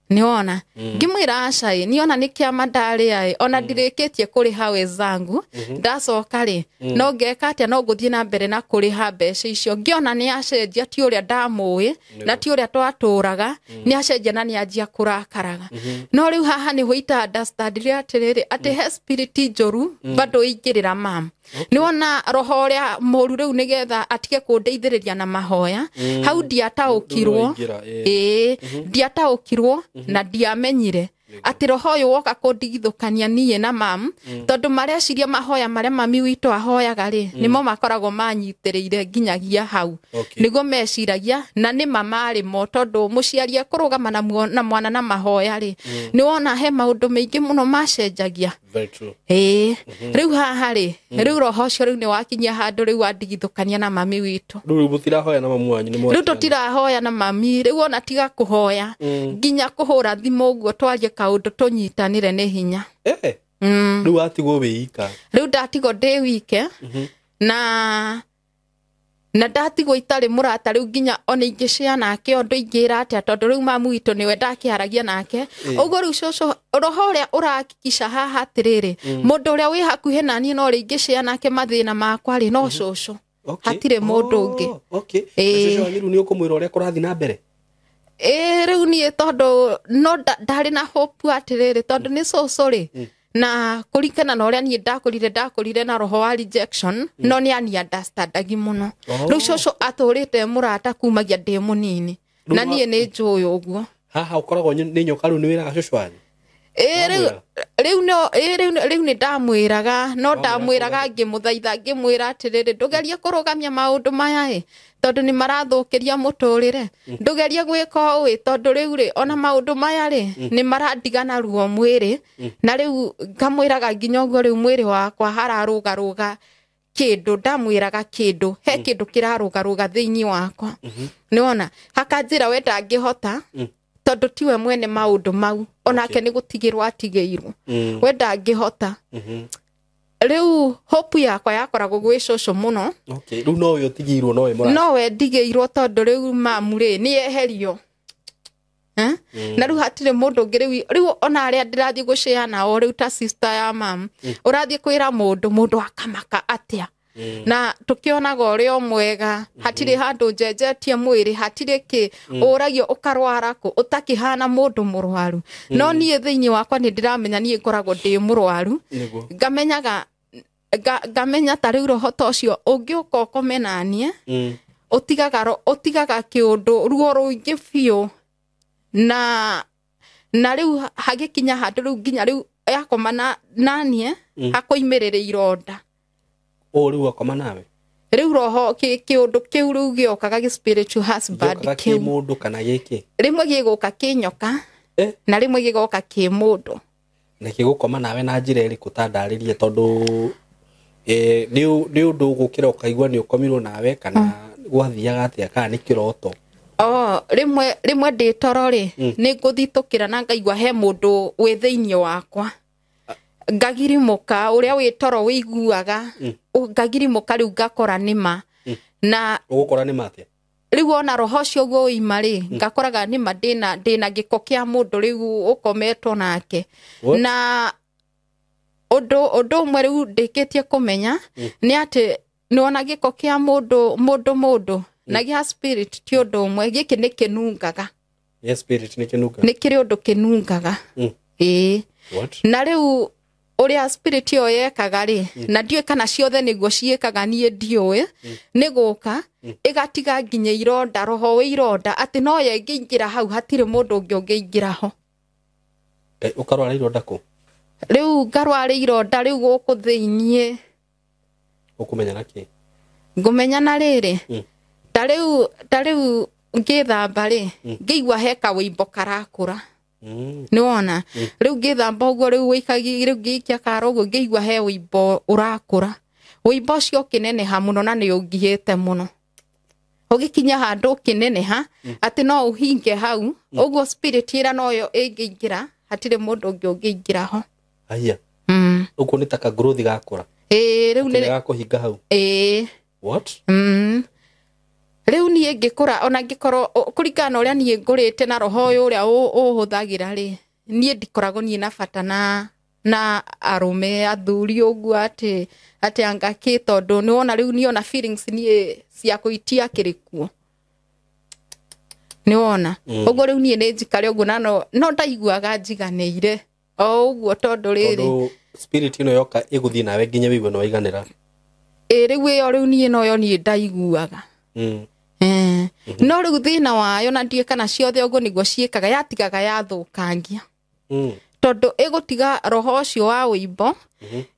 Nĩwona ngĩmwĩra aca ĩ, niona nĩ kĩama ndarĩa ĩ, ona ndirĩkĩtie kũrĩha wenzangu, ndacoka rĩ no ngeka atĩa, no ngũthiĩ na mbere na kũrĩha mbeca icio. Ngĩona nĩ acenjia, ti ũrĩa ndamũĩ na ti ũrĩa twatũraga, nĩ acenjia na nĩ anjia kũrakaraga. No rĩu haha nĩho ita understandire atĩrĩrĩ, atĩ he spirit njũru bado ĩingĩrĩra mam. Nĩwona roho ũrĩa mũru rĩu nĩgetha atige kũndeithĩrĩria na mahoya. Hau ndiataũkirwo. Ndiataũkirwo na ndiamenyire atĩ roho ũyũ woka kũndigithũkania niĩ na mam, tondũ mareciria mahoya marĩa mami witũ ahoyaga rĩ, nĩmo makoragwo manyitĩrĩire nginyagia hau. Nĩguo meciragia na nĩ ma marĩ mo, tondũ mũciari ekũrũgama na mwana na mahoya rĩ, nĩwona he maũndũ maingĩ mũno macenjagia. Very true. Rĩu haha rĩ, rĩu roho ũcio rĩu nĩwakinyia handũ rĩu wandigithũkania na mami witũ. Rĩu mũtirahoya na mamu wanyu? Rĩu tũtirahoya na mami, rĩu ona tiga kũhoya, nginya kũhũra thimũ ũguo twarie kaũndũ tũnyitanĩre nĩ hinya. Rĩu watigwo wĩ ika? Rĩu ndatigwo ndĩ wike na ndatigwo itarĩ mũrata rĩu nginya ona ingĩcea nake ũndũ ingĩra atĩa, tondũ rĩu mamu witũ nĩwe ndakĩaragia nake. Ũguo rĩu cũcũ roho ũrĩa ũrakikisha haha atĩrĩrĩ, mũndũ ũrĩa wĩ hakuhĩ na niĩ no rĩ ingĩcea nake mathĩna makwa rĩ, no cũcũ. Hatirĩ mũndũ ũngĩ. Na cũcũ wanyu rĩu nĩ ũkũmwĩra ũrĩa kũrathiĩ na mbere? Rĩu niĩ tondũ no ndarĩ na hope atĩrĩrĩ, tondũ nĩ cũcũ rĩ, na kũringana na ũrĩa niĩ ndakũrire na roho wa rejection, no nĩ ani understandagi mũno. Rĩu cũcũ atũrĩte mũrata kumagia ndĩ mũnini, na niĩ nĩ njũĩ ũguo. Haha ũkoragwo nĩ nyoka rĩu nĩ wĩraga cũcũ wanyu? Rĩu nĩ ndamwĩraga, no ndamwĩraga ngĩmũthaitha ngĩmwĩra atĩrĩrĩ, ndũgerie kũrũgamia maũndũ maya ĩ, tondũ nĩ marathũkĩria mũtũrĩre, ndũgerie gwĩka ũũ ĩ, tondũ rĩu rĩ ona maũndũ maya rĩ nĩ marandigana ruo mwĩrĩ. Na rĩu ngamwĩraga nginya ũguo rĩu mwĩrĩ wakwa hararũgarũga kĩndũ, ndamwĩraga kĩndũ, he kĩndũ kĩrarũgarũga thĩinĩ wakwa. Nĩwona hakanjĩra we ndangĩhota, tondũ tiwe mwene maũndũ mau, onake nĩ gũtigĩrwo atigĩirwo, we ndangĩhota. Rĩu hope yakwa yakoragwo gwĩ cũcũ mũno. Rĩu nowe ũtigĩirwo, nowe mũrata? Nowe ndigĩirwo, tondũ rĩu mamu rĩ nĩ eherio. Na rĩu hatirĩ mũndũ ũngĩ rĩu ona arĩa ndĩrathiĩ gũcea nao rĩu ta sister ya mamu, ũrathiĩ kwĩra mũndũ akamaka atĩa. Na tũkĩonaga ũrĩa o mwega, hatirĩ handũ njenjetie mwĩrĩ, hatirĩ kĩ, ũragio ũkarwara kũ, ũtakĩhana mũndũ mũrwaru. No niĩ thĩinĩ wakwa nĩ ndĩramenya niĩ ngoragwo ndĩ mũrwaru. Ngamenyaga ngamenya ta rĩu roho ta ũcio ũngĩũka ũkome naniĩ, ũtigaga kĩũndũ ruo rũingĩ biũ. Na rĩu hagĩkinya handũ rĩu nginya rĩu yakoma naniĩ hakoimĩrĩra ironda. Ũũ rĩu akoma nawe. Rĩu roho kĩũndũ kĩu rĩu gĩokaga gĩ spiritual husband Gĩũkaga kĩ kĩu. Mũndũ kana gĩkĩ? Rĩmwe gĩgũka kĩ nyoka. Eh? Na rĩmwe gĩgoka kĩ mũndũ. Na gĩgũkoma nawe na njĩra ĩrĩkũ? Ta ndarĩrie, tondũ nĩ ũndũ ũgũkĩra ũkaigua nĩ ũkomirwo nawe, kana gwathiaga atĩa, kana nĩ kĩroto? Oh, rĩmwe ndĩ toro rĩ, nĩ ngũthitũkĩra na ngaigua he mũndũ wĩ thĩinĩ wakwa, ngagirimũka ũrĩa wĩ toro wĩiguaga, ngagirimũka rĩu ngakora nĩma na Ũgũkora nĩ matĩa? Rĩu ona roho ũcio ũguo ũima rĩ, ngakoraga nĩma ndĩna gĩko kĩa mũndũ rĩu ũkometwo nake. What? Na ũndũ ũmwe rĩu ndĩkĩtie kũmenya nĩ atĩ nĩwona gĩko kĩa mũndũ na gĩa spirit ti ũndũ ũmwe. Gĩkĩ nĩ kĩnungaga. Yes, spirit nĩ kĩnunga. Nĩ kĩrĩ ũndũ kĩnungaga. Ĩĩ. What? Na rĩu ũrĩa spirit ĩyo yekaga rĩ, na ndiũĩ kana ciothe nĩguo ciĩkaga, niĩ ndiũĩ, nĩ gũka ĩgatiga nginya ironda, roho wĩ ironda, atĩ no yo ĩngĩingĩra hau, hatirĩ mũndũ ũngĩ ũngĩingĩra ho. Ngai, ũkarwara ironda kũ? Rĩu ngarwara ironda rĩu gũkũ thĩiniĩ. Ũkũmenya na kĩ? Ngũmenya na rĩrĩ, ta rĩu ngĩthamba rĩ, ngĩigua he kawĩimbo karakũra. Nĩwona rĩu ngĩthamba ũguo, rĩu wĩikagi, rĩu ngĩikia karo ũguo, ngĩigua he wĩimbo ũrakũra. Wĩimbo ũcio ũkĩneneha mũno na nĩ ũngiĩte mũno, ũgĩkinya handũ ũkĩneneha atĩ no ũhinge hau ũguo, spirit ĩrĩa noyo ĩngĩingĩra, hatirĩ mũndũ ũngĩ ũngĩingĩra ho. Aya. Ũguo nĩ ta ka growth gakũra. Ĩĩ, rĩu Atĩ nĩ nĩ gakũhinga hau. Ĩĩ. What? Rĩu niĩ ngĩkũra, ona ngĩkorwo kũringana na ũrĩa niĩ ngũrĩte na roho ũyũ ũrĩa ũhũthagĩra rĩ, niĩ ndikoragwo niĩ na bata na arũme athuri ũguo atĩ anga kĩ, tondũ nĩwona rĩu niĩ ona feelings niĩ ciakwa itiakĩrĩ kuo, nĩwona ũguo rĩu niĩ nĩ njikare ũguo na no ndaiguaga njiganĩire o ũguo, tondũ rĩrĩ, Tondũ spirit ĩno yoka ĩgũthiĩ nawe nginya wĩigue nĩ waiganĩra. Ĩ, rĩu ĩyo rĩu niĩ noyo niĩ ndaiguaga. No rĩu thĩna wayo, na ndiũĩ kana ciothe ũguo nĩguo ciĩkaga, yatigaga yathũkangia, tondũ ĩgũtiga roho ũcio wa wĩimbo,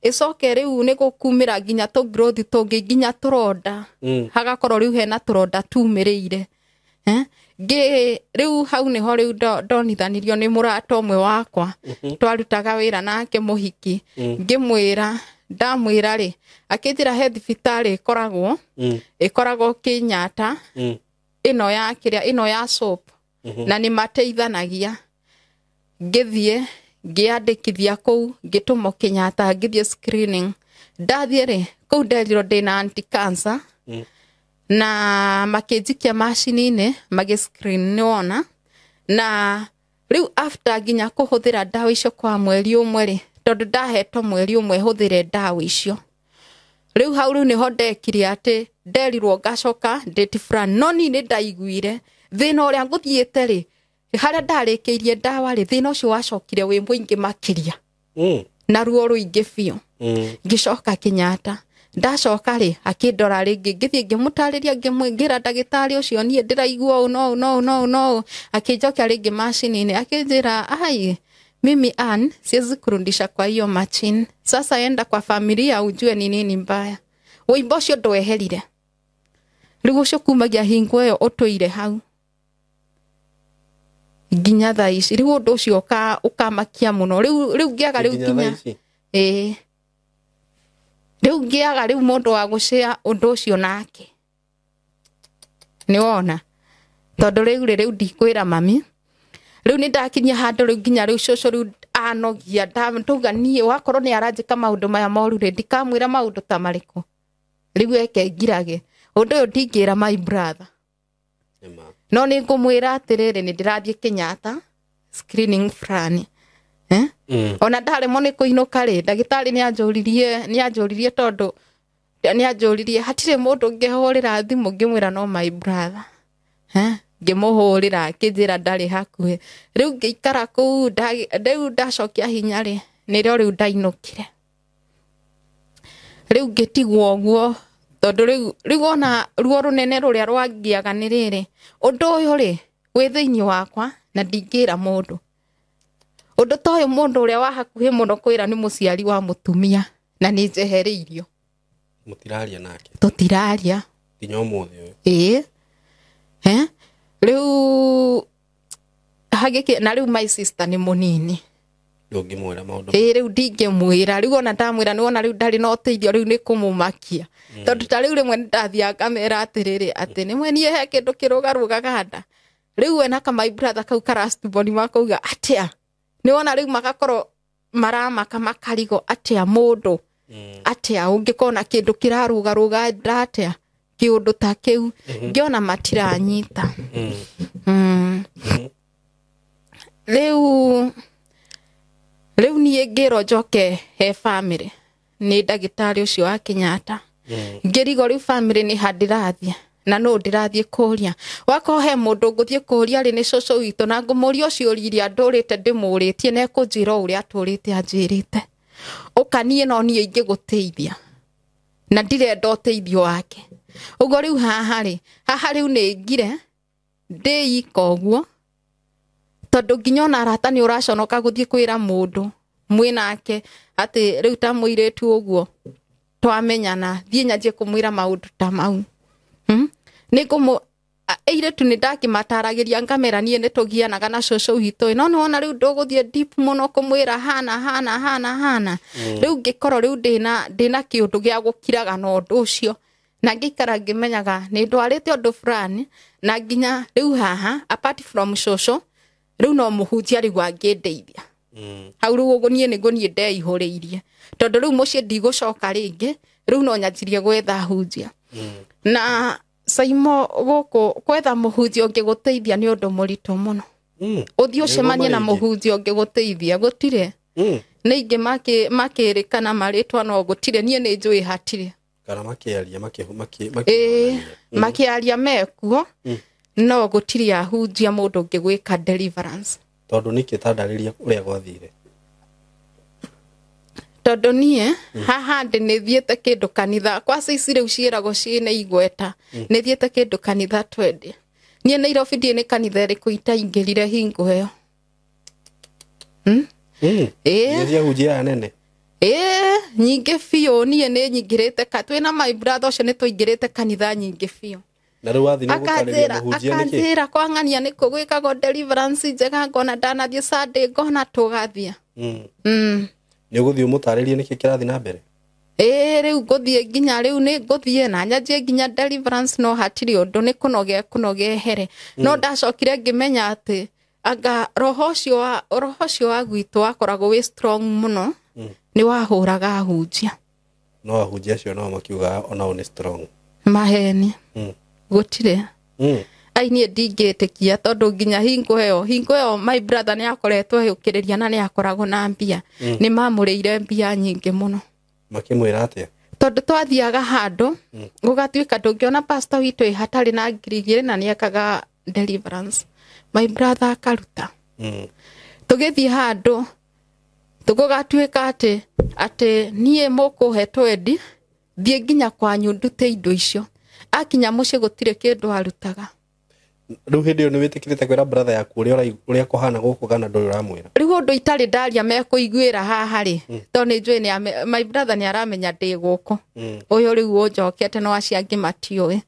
ĩcoke rĩu nĩ gũkumĩra nginya tũ growth tũngĩ, nginya tũronda, hagakorwo rĩu hena tũronda tumĩrĩire. Eh? Ngĩ rĩu hau nĩho rĩu ndonithanirio nĩ mũrata ũmwe wakwa twarutaga wĩra nake mũhiki. Ngĩmwĩra, ndamwĩra rĩ, akĩnjĩra he thibitarĩ ĩkoragwo ĩkoragwo Kenyatta, ĩno ya kĩrĩa, ĩno ya soap, na nĩ mateithanagia. Ngĩthiĩ ngĩandĩkithia kũu, ngĩtũmwo Kenyatta, ngĩthiĩ screening. Ndathiĩ rĩ, kũu nderirwo ndĩna anti cancer, na makĩnjikia macini-inĩ magĩ screen, nĩwona. Na rĩu after nginya kũhũthĩra ndawa icio kwa mweri ũmwe rĩ, tondũ ndahetwo mweri ũmwe hũthĩre ndawa icio, rĩu hau rĩu nĩho ndekire atĩ nderirwo ngacoka date fulani, no niĩ nĩ ndaiguire thĩna ũrĩa ngũthiĩte rĩ, harĩa ndarĩkĩirie ndawa rĩ, thĩna ũcio wacokire wĩ mũingĩ makĩria, na ruo rũingĩ biũ. Ngĩcoka Kenyatta. Ndacoka rĩ, akĩndora rĩngĩ, ngĩthiĩ ngĩmũtarĩria, ngĩra ndagĩtarĩ ũcio niĩ ndĩraigua ũũ no ũũ no ũũ no ũũ no ũũ. Akĩnjokia rĩngĩ macini-inĩ, akĩnjĩra, "Ai, mimi Ann, siwezi kurudisha kwa hiyo machine. Sasa enda kwa familia ujue ni nini mbaya." Wĩimbo ũcio ndweherire. Rĩu ũcio kumagia hingo ĩyo ũtũire hau nginya thaa ici. Rĩu ũndũ ũcio ũkamakia mũno. Rĩu ngĩaga rĩu Nginya thaa nginya ici? Ĩĩ, rĩu ngĩaga rĩu mũndũ wa gũcĩa ũndũ ũcio nake, nĩwona, tondũ rĩu rĩ, rĩu ndikwĩra mami, rĩu nĩ ndakinyia handũ rĩu nginya rĩu cũcũ rĩu anogia, ndauga niĩ wakorwo nĩ aranjĩka maũndũ maya moru rĩ, ndikamwĩra maũndũ ta marĩkũ rĩu eke ngirage ũndũ ũyũ. Ndingĩra my brother, Nĩma. no nĩ ngũmwĩra atĩrĩrĩ, nĩ ndĩrathiĩ Kenyatta screening fulani, eh? Ona ndaremwo nĩ kũinũka rĩ, ndagĩtarĩ nĩ anjũririe, tondũ nĩ anjũririe hatirĩ mũndũ ngĩhũrĩra thimũ, ngĩmwĩra no my brother, eh? Ngĩmũhũrĩra akĩnjĩra ndarĩ hakuhĩ. Rĩu ngĩikara kũu, rĩu ndacokia hinya rĩ, nĩrĩo rĩu ndainũkire. Rĩu ngĩtigwo ũguo, tondũ rĩu ona ruo rũnene rũrĩa rwangiaga nĩ rĩrĩ, ũndũ ũyũ rĩ wĩ thĩinĩ wakwa na ndingĩra mũndũ ũndũ ta ũyũ. Mũndũ ũrĩa wa hakuhĩ mũno kwĩra nĩ mũciari wa mũtumia, na nĩ njehereirio. Mũtiraria nake Tũtiraria. Nginya ũmũthĩ ũyũ? Ĩĩ. Rĩu hagĩkĩ na rĩu my sister nĩ mũnini. Ndũngĩmwĩra maũndũ. Ĩĩ, rĩu ndingĩmwĩra. Rĩu ona ndamwĩra nĩ wona rĩu ndarĩ na ũteithio, rĩu nĩ kũmũmakia. Tondũ ta rĩu rĩmwe nĩndathiaga ngamera atĩrĩrĩ, atĩ nĩmwe niĩ he kĩndũ kĩrũgarũgaga nda. Rĩu we na ka my brother kau karastuboni makauga atĩa, nĩ wona rĩu magakorwo maramaka makarigo atĩa mũndũ atĩa ũngĩkorwo na kĩndũ kĩrarũgarũga nda atĩa, kĩũndũ ta kĩu ngĩona matiranyita. Rĩu niĩ ngĩrwo njoke he family nĩ ndagĩtarĩ ũcio wa Kenyatta. Ngĩrigwo rĩu family nĩ ha ndĩrathiĩ na nũ ndĩrathiĩ kũria. Wakorwo he mũndũ ngũthiĩ kũria rĩ, nĩ cũcũ witũ, na ngũmũria ũcio ũria iria ndũrĩte ndĩmũrĩtie, na ekũnjĩra o ũrĩa atũrĩte anjĩrĩte. Ũka niĩ no niĩ ingĩgũteithia na ndirenda ũteithio wake. Ũguo rĩu haha rĩ, haha rĩu nĩ ngire ndĩika ũguo, tondũ nginya ona arata nĩ ũraconoka gũthiĩ kwĩra mũndũ mwĩnake atĩ rĩu ta mũirĩtu ũguo twamenyana, thiĩ nyanjie kũmwĩra maũndũ ta mau. Nĩ ngũmũ airĩtu nĩ ndakĩmataragĩria ngamera niĩ nĩ tũgianaga na cũcũ witũ, no nĩ wona rĩu ndũgũthiĩ deep mũno kũmwĩra hana hana hana hana. Rĩu ngĩkorwo rĩu ndĩna kĩũndũ gĩa gũkiraga na ũndũ ũcio, na ngĩikara ngĩmenyaga nĩ ndwarĩte ũndũ fulani, na nginya rĩu haha apart from cũcũ rĩu no mũhunjia rĩu angĩndeithia. Hau rĩu ũguo niĩ nĩguo niĩ ndeihũrĩirie, tondũ rĩu mũciĩ ndigũcoka rĩngĩ, rĩu no nyanjirie gwetha hunjia. Na Saimo gũkũ gwetha mũhunjia ũngĩgũteithia nĩ ũndũ mũritũ mũno. Ũthiĩ ũcemanie na mũhunjia ũngĩgũteithia gũtirĩ. Nĩ ingĩ makĩrĩkana marĩtwa no gũtirĩ, niĩ nĩ njũĩ hatirĩ. Kana makĩaria Ĩĩ, makĩaria mekuo, no gũtirĩ ahunjia mũndũ ũngĩgwĩka deliverance. Tondũ nĩkĩ tandarĩria ũrĩa gwathire? Tondũ niĩ haha ndĩ nĩ thiĩte kĩndũ kanitha kwa ici rĩu ciĩragwo ciĩna igweta, nĩ thiĩte kĩndũ kanitha 20. Niĩ Nairobi ndiĩ nĩ kanitha ĩrĩkũ itaingĩrire hingo ĩyo. Ĩĩ. Nĩ ciahunjia aya nene? Ĩĩ, nyingĩ biũ. Niĩ nĩ nyingĩrĩte twĩna my brother ũcio nĩ tũingĩrĩte kanitha nyingĩ biũ. Na rĩu wathiĩ nĩ ũgũtarĩria mũhunjia nĩkĩ? Akanjĩra kwang'ania nĩkũ gwĩkagwo deliverance njega, ngona ndanathiĩ Sunday ngona tũgathiĩ. Nĩ ũgũthiĩ ũmũtarĩrie nĩkĩ kĩrathiĩ na mbere? Ĩĩ, rĩu ngũthiĩ nginya rĩu nĩ ngũthiĩ na nyanjie nginya deliverance, no hatirĩ ũndũ, nĩ kũnoga kũnoga ehere. No ndacokire ngĩmenya atĩ anga roho ũcio wa gwitũ wakoragwo wĩ strong mũno, nĩ wahũraga ahunjia. No ahunjia acio nao makiuga onao nĩ strong. Maheni. Gũtirĩ. Ai niĩ ndingĩtĩkia, tondũ nginya hingo ĩyo my brother nĩ akoretwo eyũkĩrĩria na nĩ akoragwo na mbia. Nĩ mamũrĩire mbia nyingĩ mũno. Makĩmwĩra atĩa? Tondũ twathiaga handũ gũgatuĩka ndũngĩona pastor witũ ĩ hatarĩ na 2,000 na nĩ ekaga deliverance. My brother akaruta. Tũgĩthiĩ handũ tũgũgatuĩka atĩ niĩ mũkũhe 20 thiĩ nginya kwanyu ndute indo icio. Akinya mũciĩ gũtirĩ kĩndũ arutaga. Rĩu hĩndĩ ĩyo nĩ wĩtĩkĩrĩte kwĩra brother yaku ũrĩa kũhana gũkũ kana ndũrĩ ũramwĩra? Rĩu ũndũ itarĩ ndaria mekũiguĩra haha rĩ, tondũ nĩ njũĩ my brother nĩ aramenya ndĩ gũkũ. Ũyũ rĩu ũnjokete no acio angĩ matiũĩ.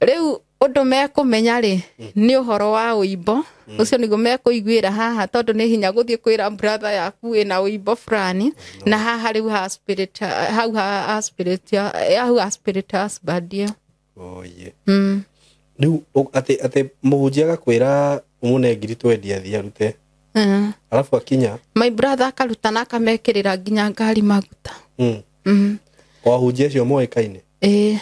Rĩu ũndũ mekũmenya rĩ, nĩ ũhoro wa ũimbo. Ũcio nĩguo mekũiguĩra haha, tondũ nĩ hinya gũthiĩ kwĩra brother yaku wĩna ũimbo fulani, na haha rĩu ha spirit, hau ha spirit, hau ha spirit husband ĩyo. Oye. Rĩu atĩ mũhunjia agakwĩra ũmũne 20,000 athiĩ arute. Alafu akinya my brother akaruta na akamekĩrĩra nginya ngari maguta. O ahunjia acio moĩkaine? Ĩĩ.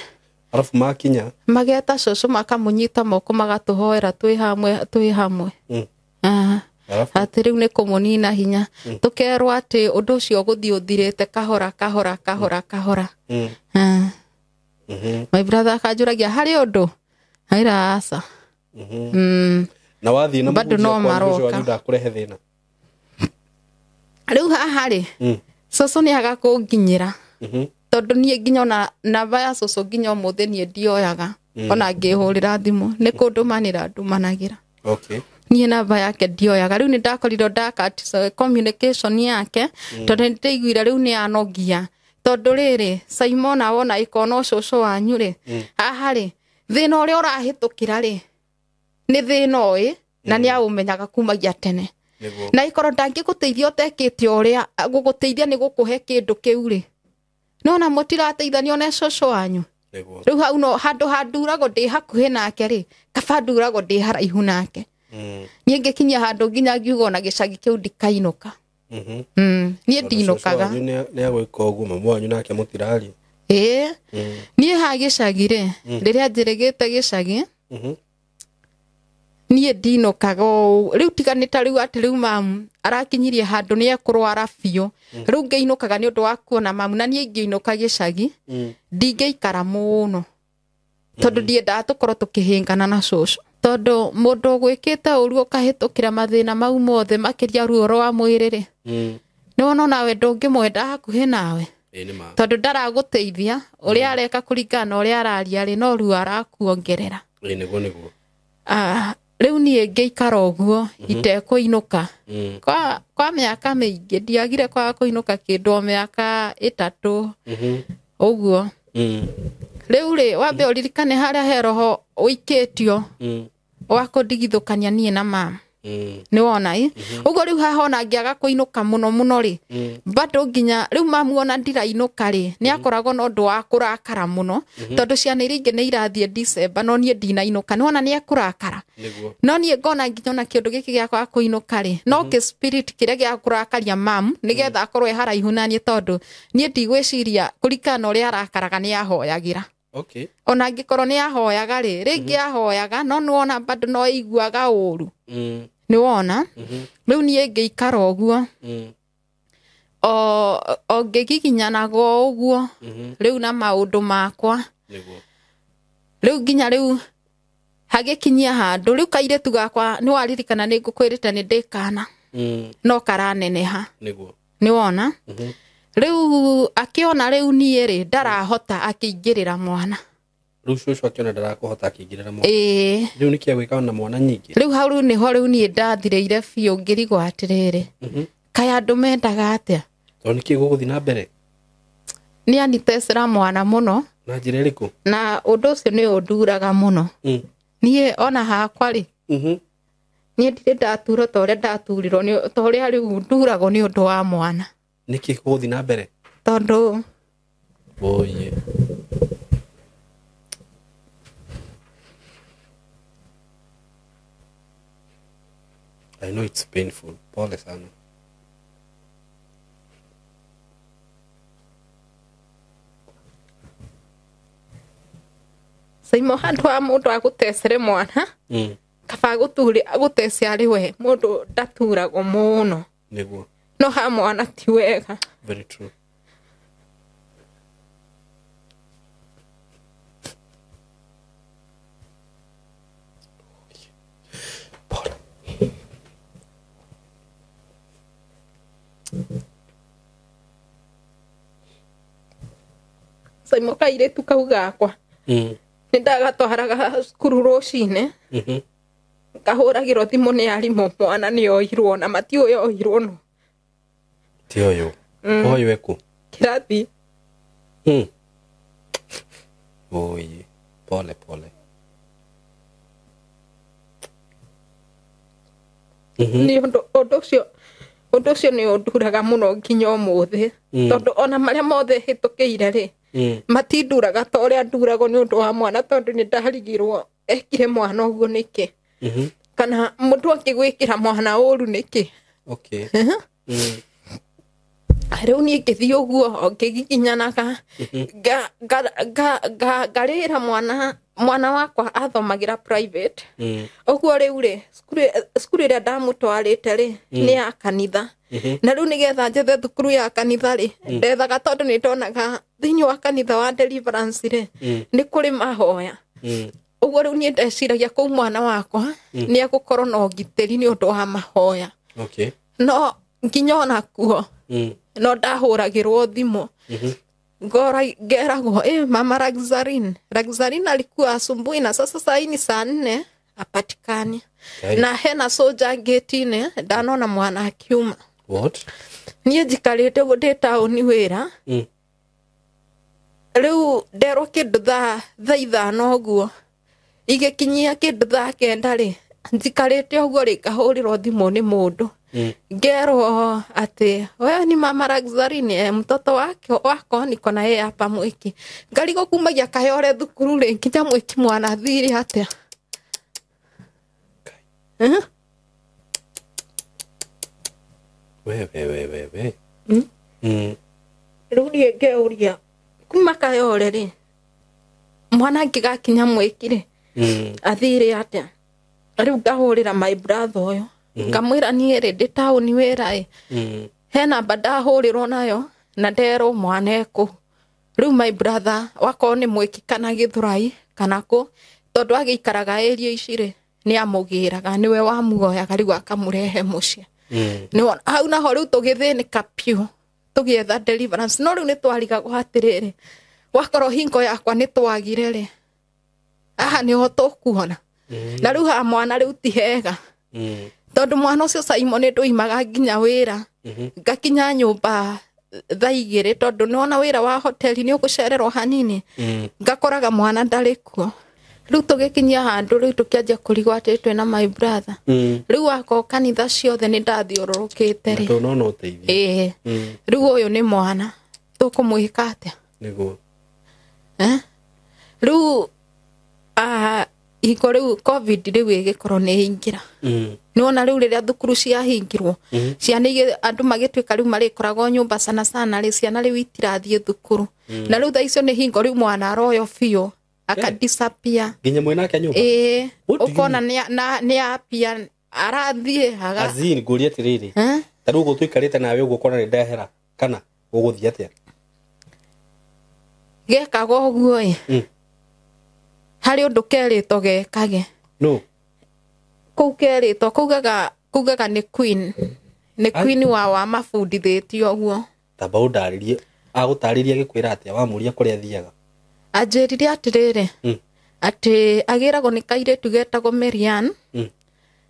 Alafu makinya mageta cũcũ makamũnyita moko magatũhoera twĩ hamwe. Atĩ rĩu nĩ kũmũnina hinya. Tũkerwo atĩ ũndũ ũcio ũgũthiĩ ũthirĩte kahora kahora kahora kahora. My brother akanjũragia harĩ ũndũ? Aira aca. Na wathiĩ na mũhunjia kwa ũcio wanyu ndakũrehe thĩna? Rĩu haha rĩ, cũcũ nĩ aga kũnginyĩra. Tondũ niĩ nginya ona namba ya cũcũ nginya ũmũthĩ niĩ ndioyaga. Ona ngĩhũrĩra thimũ nĩ kũndũmanĩra ndũmanagĩra. Okay. Niĩ namba yake ndioyaga. Rĩu nĩ ndakorirwo ndakat communication yake, tondũ nĩ ndaiguire rĩu nĩ anogia. Tondũ rĩrĩ Simona wona ĩkona ũcũcũ wanyu rĩ, haha rĩ thĩna ũrĩa ũrahĩtũkĩra rĩ nĩ thĩna ũĩ na nĩ aũmenyaga kumagia tene. Na ikorwo ndangĩgũteithia ũtekĩte ũrĩa gũgũteithia nĩ gũkũhe kĩndũ kĩu rĩ, nona mũtirateithania ona cũcũ wanyu. Rĩu hau no handũ handuragwo ndĩ hakuhĩ nake rĩ, kaba nduragwo ndĩ haraihu nake. Niĩ ngĩkinyia handũ nginya ngiuga ona gĩcagi kĩu ndikainũka. Niĩ ndinũkaga. Nĩ agwĩka ũguo mamu wanyu nake mũtiraria. Ĩĩ. Niĩ ha gĩcagi rĩ, rĩrĩa njĩrĩgĩte gĩcagi, niĩ ndinũkaga ũũ. Rĩu tiga nĩ ta rĩu atĩ rĩu mamu arakinyirie handũ nĩ ekũrwara biũ. Rĩu ngĩinũkaga nĩ ũndũ wa kuona mamu, na niĩ ingĩinũka gĩcagi ndingĩikara mũno tondũ ndiendaga tũkorwo tũkĩhĩngana na cũcũ. Tondũ mũndũ ũgwĩkĩte ũru ũkahĩtũkĩra mathĩna mau mothe makĩria ruo rwa mwĩrĩ rĩ, nĩwona onawe ndũngĩmwenda hakuhĩ nawe. Tondũ ndaragũteithia ũrĩa areka kũringana na ũrĩa araria rĩ, no ruo arakuongerera. Nĩguo nĩguo. Rĩu niĩ ngĩikara ũguo itekũinũka kwa mĩaka mĩingĩ, ndiagire kwaga kũinũka kĩndũ o mĩaka 3 ũguo. Rĩu rĩ wambe ũririkane harĩa he roho ũikĩtio wa kũndigithũkania niĩ na mama. Nĩwona ĩ? Ũguo rĩu haha ona ngĩaga kũinũka mũno mũno rĩ, bado nginya rĩu mamu ona ndirainũka rĩ, nĩ akoragwo na ũndũ wa kũrakara mũno tondũ ciana iria ingĩ nĩ irathiĩ December no niĩ ndinainũka, nĩwona nĩ ekũrakara. No niĩ ngona nginya ona kĩũndũ gĩkĩ gĩa kwaga kũinũka rĩ, no kĩ spirit kĩrĩa gĩa kũrakaria mamu nĩgetha akorwo e haraihu na niĩ, tondũ niĩ ndigwĩciria kũringana na ũrĩa arakaraga nĩ ahoyagĩra. Okay. Ona angĩkorwo nĩ ahoyaga rĩ, rĩngĩ ahoyaga no nĩwona bado no aiguaga ũru. Nĩwona? Rĩu niĩ ngĩikara ũguo o ngĩgiginyanaga ũguo rĩu na maũndũ makwa. Rĩu nginya rĩu hagĩkinyia handũ rĩu kairĩtu gakwa nĩwaririkana nĩ ngũkwĩrĩte nĩ ndĩkana no karaneneha. Nĩwona? Rĩu akĩona rĩu niĩ rĩ ndarahota akĩingĩrĩra mwana. Rĩu cũcũ akĩona ndarakũhota akĩingĩrĩra mwana. Ĩĩ. Rĩu nĩkĩ agwĩka na mwana nyingĩ? Rĩu hau rĩu nĩho rĩu niĩ ndathirĩire biũ ngĩrigwo atĩrĩrĩ, kaĩ andũ mendaga atĩa? Tondũ nĩkĩ gũgũthiĩ na mbere? Nĩ anitecera mwana mũno. Na njĩra ĩrĩkũ? Na ũndũ ũcio nĩ ũnduraga mũno. Niĩ ona hakwa rĩ, niĩ ndirĩ ndaturwo ta ũrĩa ndaturirwo nĩ ta ũrĩa rĩu nduragwo nĩ ũndũ wa mwana. Nĩkĩ gũgũthiĩ na mbere? Tondũ oye I know it's painful. Pole sana. Saimo handũ ha mũndũ agũtecere mwana, kaba agũtece arĩ we, mũndũ ndaturagwo mũno. Nĩguo. No ha mwana ti wega. Very true. Pole. Saimo kairĩtu kau gakwa. Nĩ ndagatwaraga cukuru rũcinĩ. Ngahũragĩrwo thimũ nĩ arimũ mwana nĩ oirwo na matiũĩ oirwo no. Ti ũyũ. Ũyũ ekũ? Kĩrathi. Oye, pole pole. Nĩ ũndũ ũcio nĩ ũnduraga mũno nginya ũmũthĩ. Tondũ ona marĩa mothe hĩtũkĩire rĩ, matinduraga ta ũrĩa nduragwo nĩ ũndũ wa mwana, tondũ nĩ ndarigirwo ekire mwana ũguo nĩkĩ. Kana mũndũ angĩgwĩkĩra mwana ũru nĩkĩ. Okay. Rĩu niĩ ngĩthiĩ ũguo ngĩgiginyanaga ngarĩra mwana wakwa athomagĩra private. Ũguo rĩu rĩ, cukuru ĩrĩa ndamũtwarĩte rĩ nĩ ya kanitha. Na rĩu nĩgetha njethe thukuru ya kanitha rĩ, ndethaga tondũ nĩ ndonaga thĩinĩ wa kanitha wa Deliverance rĩ, nĩ kũrĩ mahoya. Ũguo rĩu niĩ ndeciragia kũu mwana wakwa nĩ egũkorwo na ũgitĩri nĩ ũndũ wa mahoya. Okay. No nginya ona kuo no ndahũragĩrwo thimũ. Ngeragwo mama Ragzarin alikuwa asubuhi na sasa saa hii ni saa 4 hapatikani. Na hena soja gate-inĩ ndanona mwana akiuma. What? Niĩ njikarĩte ũguo ndĩ taũni wĩra. Rĩu nderwo kĩndũ thaa 5 ũguo, igĩkinyia kĩndũ thaa 9 rĩ, njikarĩte ũguo rĩ, ngahũrĩrwo thimũ nĩ mũndũ. Ngerwo atĩ wewe ni mama Luxury, mtoto wake wako niko na yeye hapa Mwiki. Ngarigwo kumagia Kayore thukuru rĩ nginya Mwiki mwana athire atĩa? We we we we we. Rĩu niĩ ngeuria kuma Kayore rĩ, mwana angĩgakinya Mwiki rĩ, athire atĩa? Rĩu ngahũrĩra my brother ũyũ, ngamwĩra niĩ rĩ ndĩ taũni wĩra ĩ, he namba ndahũrĩrwo nayo na nderwo mwana ekũ. Rĩu my brother wakorwo nĩ Mwiki kana Gĩthũrai kana kũ, tondũ agĩikaraga area ici rĩ, nĩ amũgĩraga, nĩwe wamuoyaga rĩu akamũrehe mũciĩ. Nĩwona hau naho rĩu tũgĩthĩnĩka piũ tũgĩetha deliverance, no rĩu nĩ twarigagwo atĩrĩrĩ, wakorwo hingo yakwa nĩ twagire rĩ, haha nĩho tũkuona. Na rĩu haha mwana rĩu ti hega, tondũ mwana ũcio Simon ndoimaga nginya wĩra, ngakinya nyũmba thaa 2, tondũ nĩwona wĩra wa hoteli nĩ ũgũcererwo hanini, ngakoraga mwana ndarĩ kuo. Rĩu tũgĩkinyia handũ rĩu tũkĩanjia kũrigwo atĩ twĩna my brother. Rĩu akorwo kanitha ciothe nĩ ndathiũrũrũkĩte rĩ, Ndũnona ũteithio. Ĩĩ. Rĩu ũyũ nĩ mwana tũkũmwĩka atĩa? Nĩguo. Rĩu hingo rĩu COVID rĩu ĩgĩkorwo nĩ ĩingĩra. Nĩwona rĩu rĩrĩa thukuru ciahingirwo, ciana andũ magĩtuĩka rĩu marĩkoragwo nyũmba sana sana rĩ, ciana rĩu itirathiĩ thukuru. Na rĩu thaa icio nĩ hingo rĩu mwana aroyo biũ, aka disappear. Nginya mwĩnake nyũmba? Ĩĩ. What do you Ũkona nĩ apia arathiĩ aga. Azin, ngũrie atĩrĩrĩ, ta rĩu ũguo tũikarĩte nawe ũguo ũkona nĩ ndehera kana ũgũthiĩ atĩa? Gekaga ũguo ĩ. Harĩ ũndũ kerĩtwo gekage. No. Kũu kerĩtwo kugaga nĩ queen. Nĩ queen wa mabundithĩtio ũguo. Tamba ũndarĩrie, agũtarĩria agĩkwĩra atĩa, wamũria kũrĩa athiaga? Anjĩrire atĩrĩrĩ, atĩ agĩragwo nĩ kairĩtu getagwo Marian,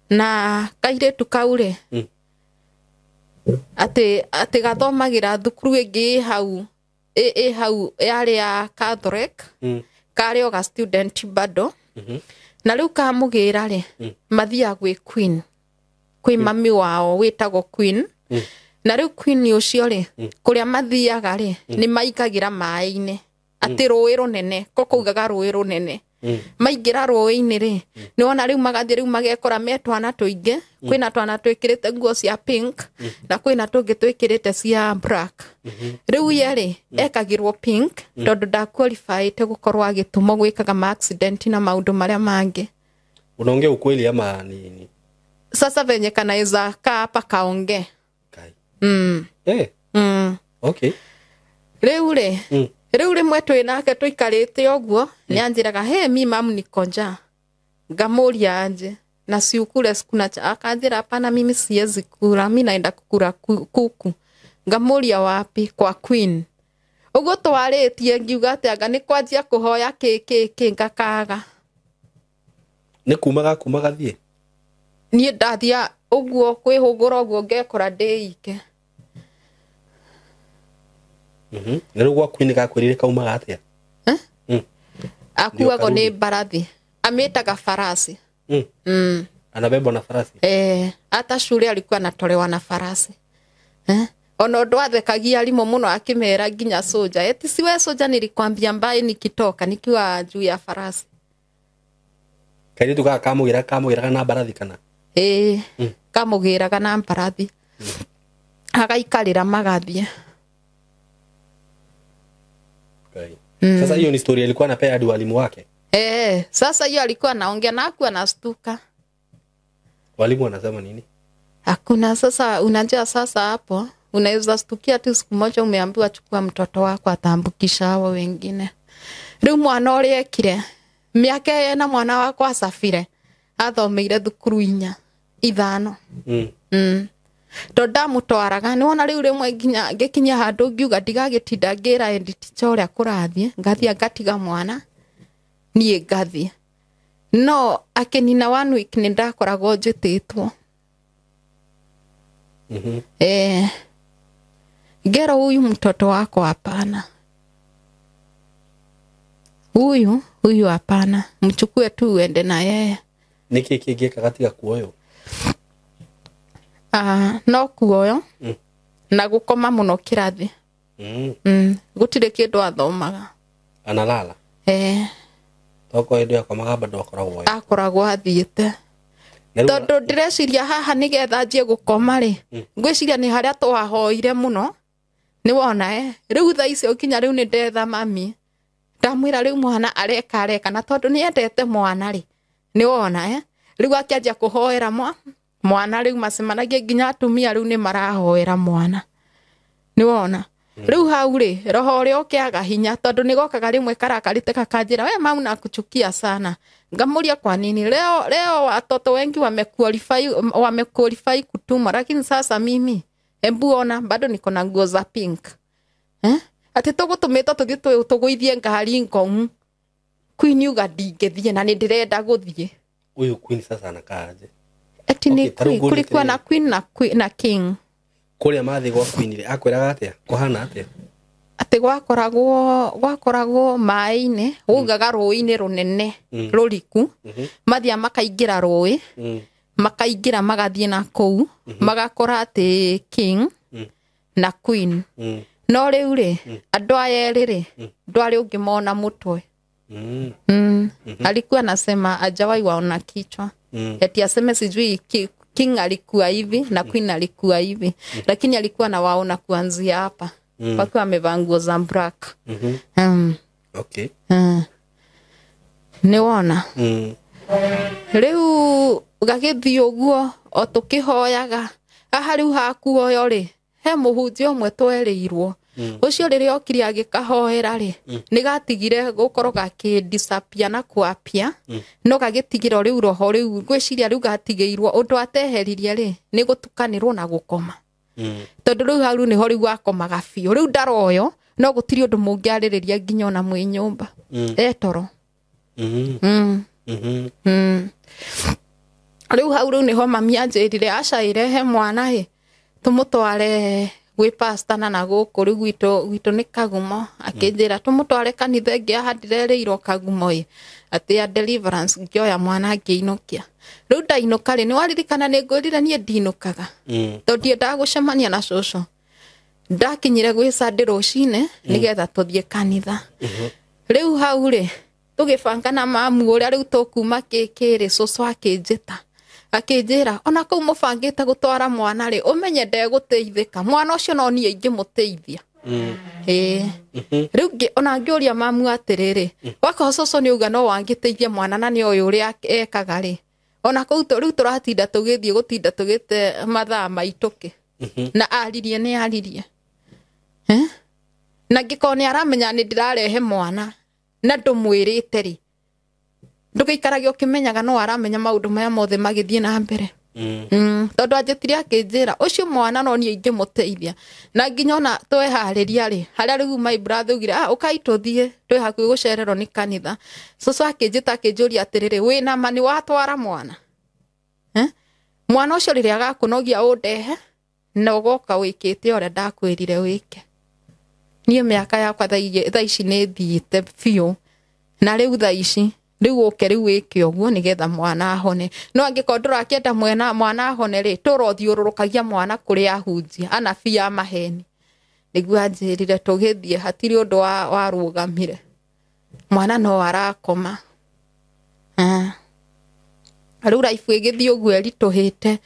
na kairĩtu kau rĩ, atĩ gathomagĩra thukuru ĩngĩ ĩ hau, ĩ hau yarĩ ya Catholic, karĩ o ga student bado. Na rĩu kamũgĩra rĩ, mathiaga gwĩ queen, kwĩ mami wao wĩtagwo queen. Na rĩu queen ũcio rĩ, kũrĩa mathiaga rĩ, nĩ maingagĩra maĩ-inĩ, atĩ rũĩ rũnene, ko kaugaga rũĩ rũnene. Maingĩra rũĩ-inĩ rĩ, nĩwona rĩu magathiĩ rĩu magekora me twana tũingĩ, kwĩna twana twĩkĩrĩte nguo cia pink, na kwĩna tũngĩ twĩkĩrĩte cia black. Rĩu ye rĩ, ekagĩrwo pink, tondũ ndaqualifyĩte gũkorwo agĩtũmwo gwĩkaga ma accident na maũndũ marĩa mangĩ. Unaongea ukweli ama nini? Sasa venye kanaweza kaa hapa kaongee. Kai. Okay. Rĩu rĩ, rĩu rĩmwe twĩ nake tũikarĩte ũguo, nĩ anjĩraga, hey, mi mamu niko njaa. Ngamũria anje, na si ukule siku na cha. Akanjĩra hapana, mimi siwezi kula, mi naenda kukula kuku. Ngamũria wapi? Kwa queen. Ũguo twarĩtie ngiuga atĩ anga nĩ kwanjia kũhoya kĩ kĩ kĩ ngakaga. Nĩ kumaga thiĩ? Niĩ ndathia ũguo kwĩhũgũra ũguo ngekora ndĩ ike. Na rĩu gwa queen gakwĩrire kaumaga atĩa? Akuagwo nĩ mbarathi, amĩtaga farasi. Anabebwa na farasi? Hata shule alikuwa anatolewa na farasi. Ona ũndũ athekagia arimũ mũno akĩmera nginya soja, eti siwe soja nilikwambia mbae nikitoka nikiwa juu ya farasi. Kairĩtu gaka kamũgĩraga na mbarathi kana? Ĩĩ, kamũgĩraga na mbarathi. Agaikarĩra magathiĩ. Sasa hiyo ni story alikuwa anapea hadi walimu wake? Sasa hiyo alikuwa anaongea na hakuwa anastuka. Walimu wanasema nini? Hakuna. Sasa unajua sasa hapo unaweza stukia tu siku moja umeambiwa chukua mtoto wako ataambukisha hao wengine. Rĩu mwana ũrĩa ekire mĩaka ĩyo na mwana wakwa acabire athomeire thukuru 4 5. Tondũ ndamũtwaraga nĩwona rĩu rĩmwe nginya ngĩkinya handũ ngiuga ndigagĩtinda ngĩra head teacher ũrĩa kũrathiĩ, ngathiĩ ngatiga mwana niĩ ngathiĩ. No akĩnina 1 week nĩ ndakoragwo njĩtĩtwo. Ngero huyu mtoto wako hapana. Huyu huyu hapana, mchukue tu uende na yeye. Nĩkĩ kĩngĩkaga tiga kuoywo? No kuoyo na gũkoma mũno kĩrathi. Gũtirĩ kĩndũ athomaga. Analala? Toko hĩndĩ ĩyo akomaga bado akoragwo akoragwo athiĩte. Tondũ ndĩreciria haha nĩgetha njie gũkoma rĩ, ngwĩciria nĩ harĩa twahoire mũno, nĩ wona rĩu thaa icio kinya rĩu nĩ ndetha mami, ndamwĩra rĩu mwana areka areka, na tondũ nĩ endete mwana rĩ, nĩ wona rĩu akĩanjia kũhoera mwana, rĩu macemanagia nginya atumia rĩu nĩ marahoera mwana, nĩ wona. Rĩu hau rĩ, roho ũrĩa ũkĩaga hinya, tondũ nĩ gokaga rĩmwe karakarĩte gakanjĩra, we mau nakuchukia sana. Ngamuria kwa nini? Leo leo watoto wengi wamequalify kutuma, lakini sasa mimi embu ona bado niko na nguo za pink. Ati tũgũtũmĩtwo tũthiĩ tũgũithie ngari ngomu. Queen yuga ndingĩthiĩ na nĩ ndĩrenda gũthiĩ. Huyu queen sasa anakaa aje? Ati ni queen, kulikuwa na queen na queen na king. Kũrĩa mathiĩ gwa queen rĩ, akwĩraga atĩa? Kũhana atĩa? Atĩ gwakoragwo maĩ-inĩ, ugaga rũĩ-inĩ rũnene rũriku, mathiĩ makaingĩra rũĩ, makaingĩra magathiĩ na kũu, magakora atĩ king na queen. No rĩu rĩ, andũ aya erĩ rĩ, ndwarĩ ũngĩmona mũtwe. Alikuwa anasema hajawahi waona kichwa. Eti aseme sijui king alikuwa hivi na queen alikuwa hivi, lakini alikuwa na waona kuanzia hapa. Wakiwa wamevaa nguo za black. Okay. Nĩ wona. Rĩu gagĩthiĩ ũguo o tũkĩhoyaga. Haha rĩu hakuoyo rĩ, he mũhunjia ũmwe twerĩirwo. Ũcio rĩrĩa okire agĩkahoera rĩ, nĩ gatigire gũkorwo gakĩ-disappear na kũapia, no gagĩtigĩra rĩu roho rĩu ngwĩciria rĩu gatigĩirwo ũndũ ateheririe rĩ, nĩ gũtukanĩrwo na gũkoma. Tondũ rĩu hau nĩho rĩu akomaga biũ, rĩu ndaroyo, no gũtirĩ ũndũ mũngĩarĩrĩria nginya ona mwĩ nyũmba. Etoro. Rĩu hau rĩu nĩho mami anjĩrire aca ĩrehe mwana ĩ, tũmũtware gwĩ pastor na gũkũ rĩu gwitũ nĩ Kagumo, akĩnjĩra tũmũtware kanitha ĩngĩ haha ndĩrerĩirwo Kagumo ĩ, atĩ ya deliverance, ngĩoya mwana ngĩinũkia. Rĩu ndainũka rĩ, nĩ waririkana nĩ ngwĩrire niĩ ndinũkaga, tondũ ndiendaga gũcemania na cũcũ. Ndakinyire gwĩ Sunday rũcinĩ nĩgetha tũthiĩ kanitha. Rĩu hau rĩ, tũgĩbanga na mamu ũrĩa rĩu tũkuma kĩkĩ rĩ, cũcũ akĩnjĩta akĩnjĩra ona kũu mũbangĩte gũtwara mwana rĩ, ũmenye ndegũteithĩka, mwana ũcio no niĩ ingĩmũteithia. Rĩu ona ngĩũria mamu atĩrĩrĩ, wakorwo cũcũ nĩ auga no wangĩteithia mwana na nĩ oĩ ũrĩa ekaga rĩ, ona kũu rĩu tũratinda tũgĩthiĩ gũtinda tũgĩte mathaa maitũ kĩ, na aririe nĩ aririe. Na ngĩkorwo nĩ aramenya nĩ ndĩrarehe mwana na ndũmwĩrĩte rĩ, ndũgĩikarage ũkĩmenyaga no aramenya maũndũ maya mothe magĩthiĩ na mbere. Tondũ anjĩtire akĩnjĩra ũcio mwana no niĩ ingĩmũteithia, na nginya ona tweharĩria rĩ, harĩa rĩu my brother augire ũkai tũthiĩ, twĩ hakuhĩ gũcererwo nĩ kanitha. Cũcũ akĩnjĩta akĩnjũria atĩrĩrĩ, wĩna ma nĩ watwara mwana? Mwana ũcio rĩrĩa agakũnogia ũndehe na ũgoka wĩkĩte ũrĩa ndakwĩrire wĩke. Niĩ mĩaka yakwa thaa ici nĩ thiĩte biũ, na rĩu thaa ici rĩu ũke rĩu wĩke ũguo nĩgetha mwana ahone. No angĩkorwo ndũrakĩenda mwana ahone rĩ, tũrothiũrũrũkagia mwana kũrĩ ahunjia anabii a maheni. Nĩguo anjĩrire tũgĩthiĩ, hatirĩ ũndũ warũgamire, mwana no arakoma. Rĩu raibu ĩgĩthiĩ ũguo ĩritũhĩte,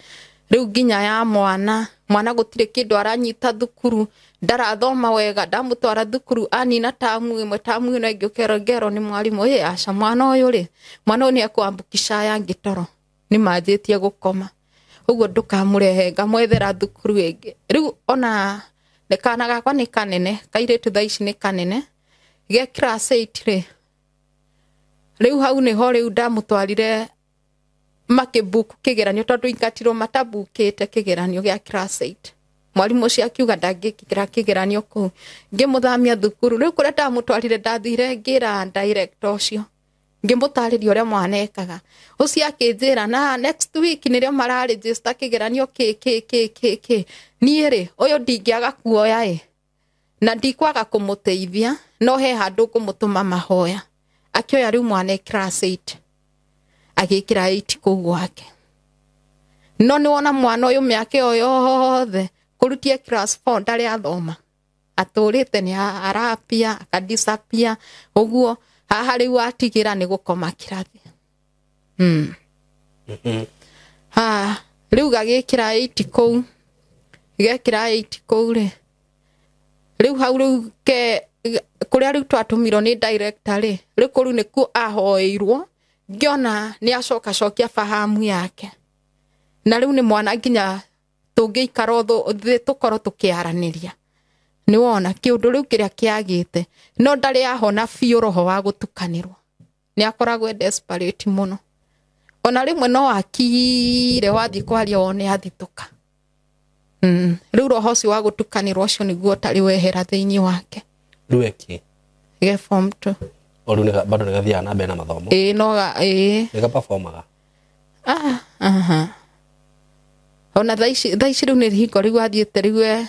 rĩu nginya ya mwana, mwana gũtirĩ kĩndũ aranyita thukuru, ndarathoma wega, ndamũtwara thukuru anina tamu ĩmwe, tamu ĩno ĩngĩ ũkerwo ngerwo nĩ mwarimũ, ĩ aca mwana ũyũ rĩ, mwana ũyũ nĩ ekwambũkisha aya angĩ toro, nĩ manjĩtie gũkoma, ũguo ndũkamũrehe, ngamwethera thukuru ĩngĩ. Rĩu ona kana gakwa nĩ kanene, kairĩtu thaa ici nĩ kanene, ge class 8 rĩ, rĩu hau nĩho rĩu ndamũtwarire makĩbook kĩgeranio, tondũ ingatirwo matabukĩte kĩgeranio gĩa class 8. Mwarimũ ũcio akiuga ndangĩkĩra kĩgeranio kũu, ngĩmũthamia thukuru. Rĩu kũrĩa ndamũtwarire ndathire ngĩra director ũcio, ngĩmũtarĩria ũrĩa mwana ekaga. Ũcio akĩnjĩra na next week nĩrĩo mararegister kĩgeranio kĩ kĩ kĩ kĩ kĩ. Niĩ rĩ, ũyũ ndingĩaga kuoya ĩ, na ndikwaga kũmũteithia, no he handũ ngũmũtũma mahoya. Akĩoya rĩu mwana class 8 agĩkĩra 8 kũu gwake. No nĩ wona mwana ũyũ mĩaka ĩyo yothe kũrutia class 4 ndarĩ athoma, atũrĩte nĩ arapia akadisapia ũguo. Haha rĩu atigĩra nĩ gũkoma kĩrathi. Ha rĩu gagĩkĩra 8 kũu, gekĩra 8 kũu rĩ, rĩu hau rĩu ke kũrĩa rĩu twatũmirwo nĩ director rĩ, rĩu kũu nĩkuo ahoeirwo. Ngĩona nĩ acoka cokia fahamu yake, na rĩu nĩ mwana nginya tũngĩikara thĩ tũkorwo tũkĩaranĩria. Nĩ wona kĩũndũ rĩu kĩrĩa kĩagĩte, no ndarĩ ahona biũ roho wa gũtukanĩrwo. Nĩ akoragwo e desperate mũno, ona rĩmwe no akire wathiĩ kwaria wone athitũka. Rĩu roho ũcio wa gũtukanĩrwo ũcio nĩguo ũtarĩ wehera thĩinĩ wake. Rĩu eki Ge form 2. O rĩu bado nĩ gathiaga na mbere na mathomo? Ĩĩ, no ĩĩ. Nĩ gaperformaga? Aha. Ona thaa ici rĩu nĩ hingo rĩu athiĩte rĩu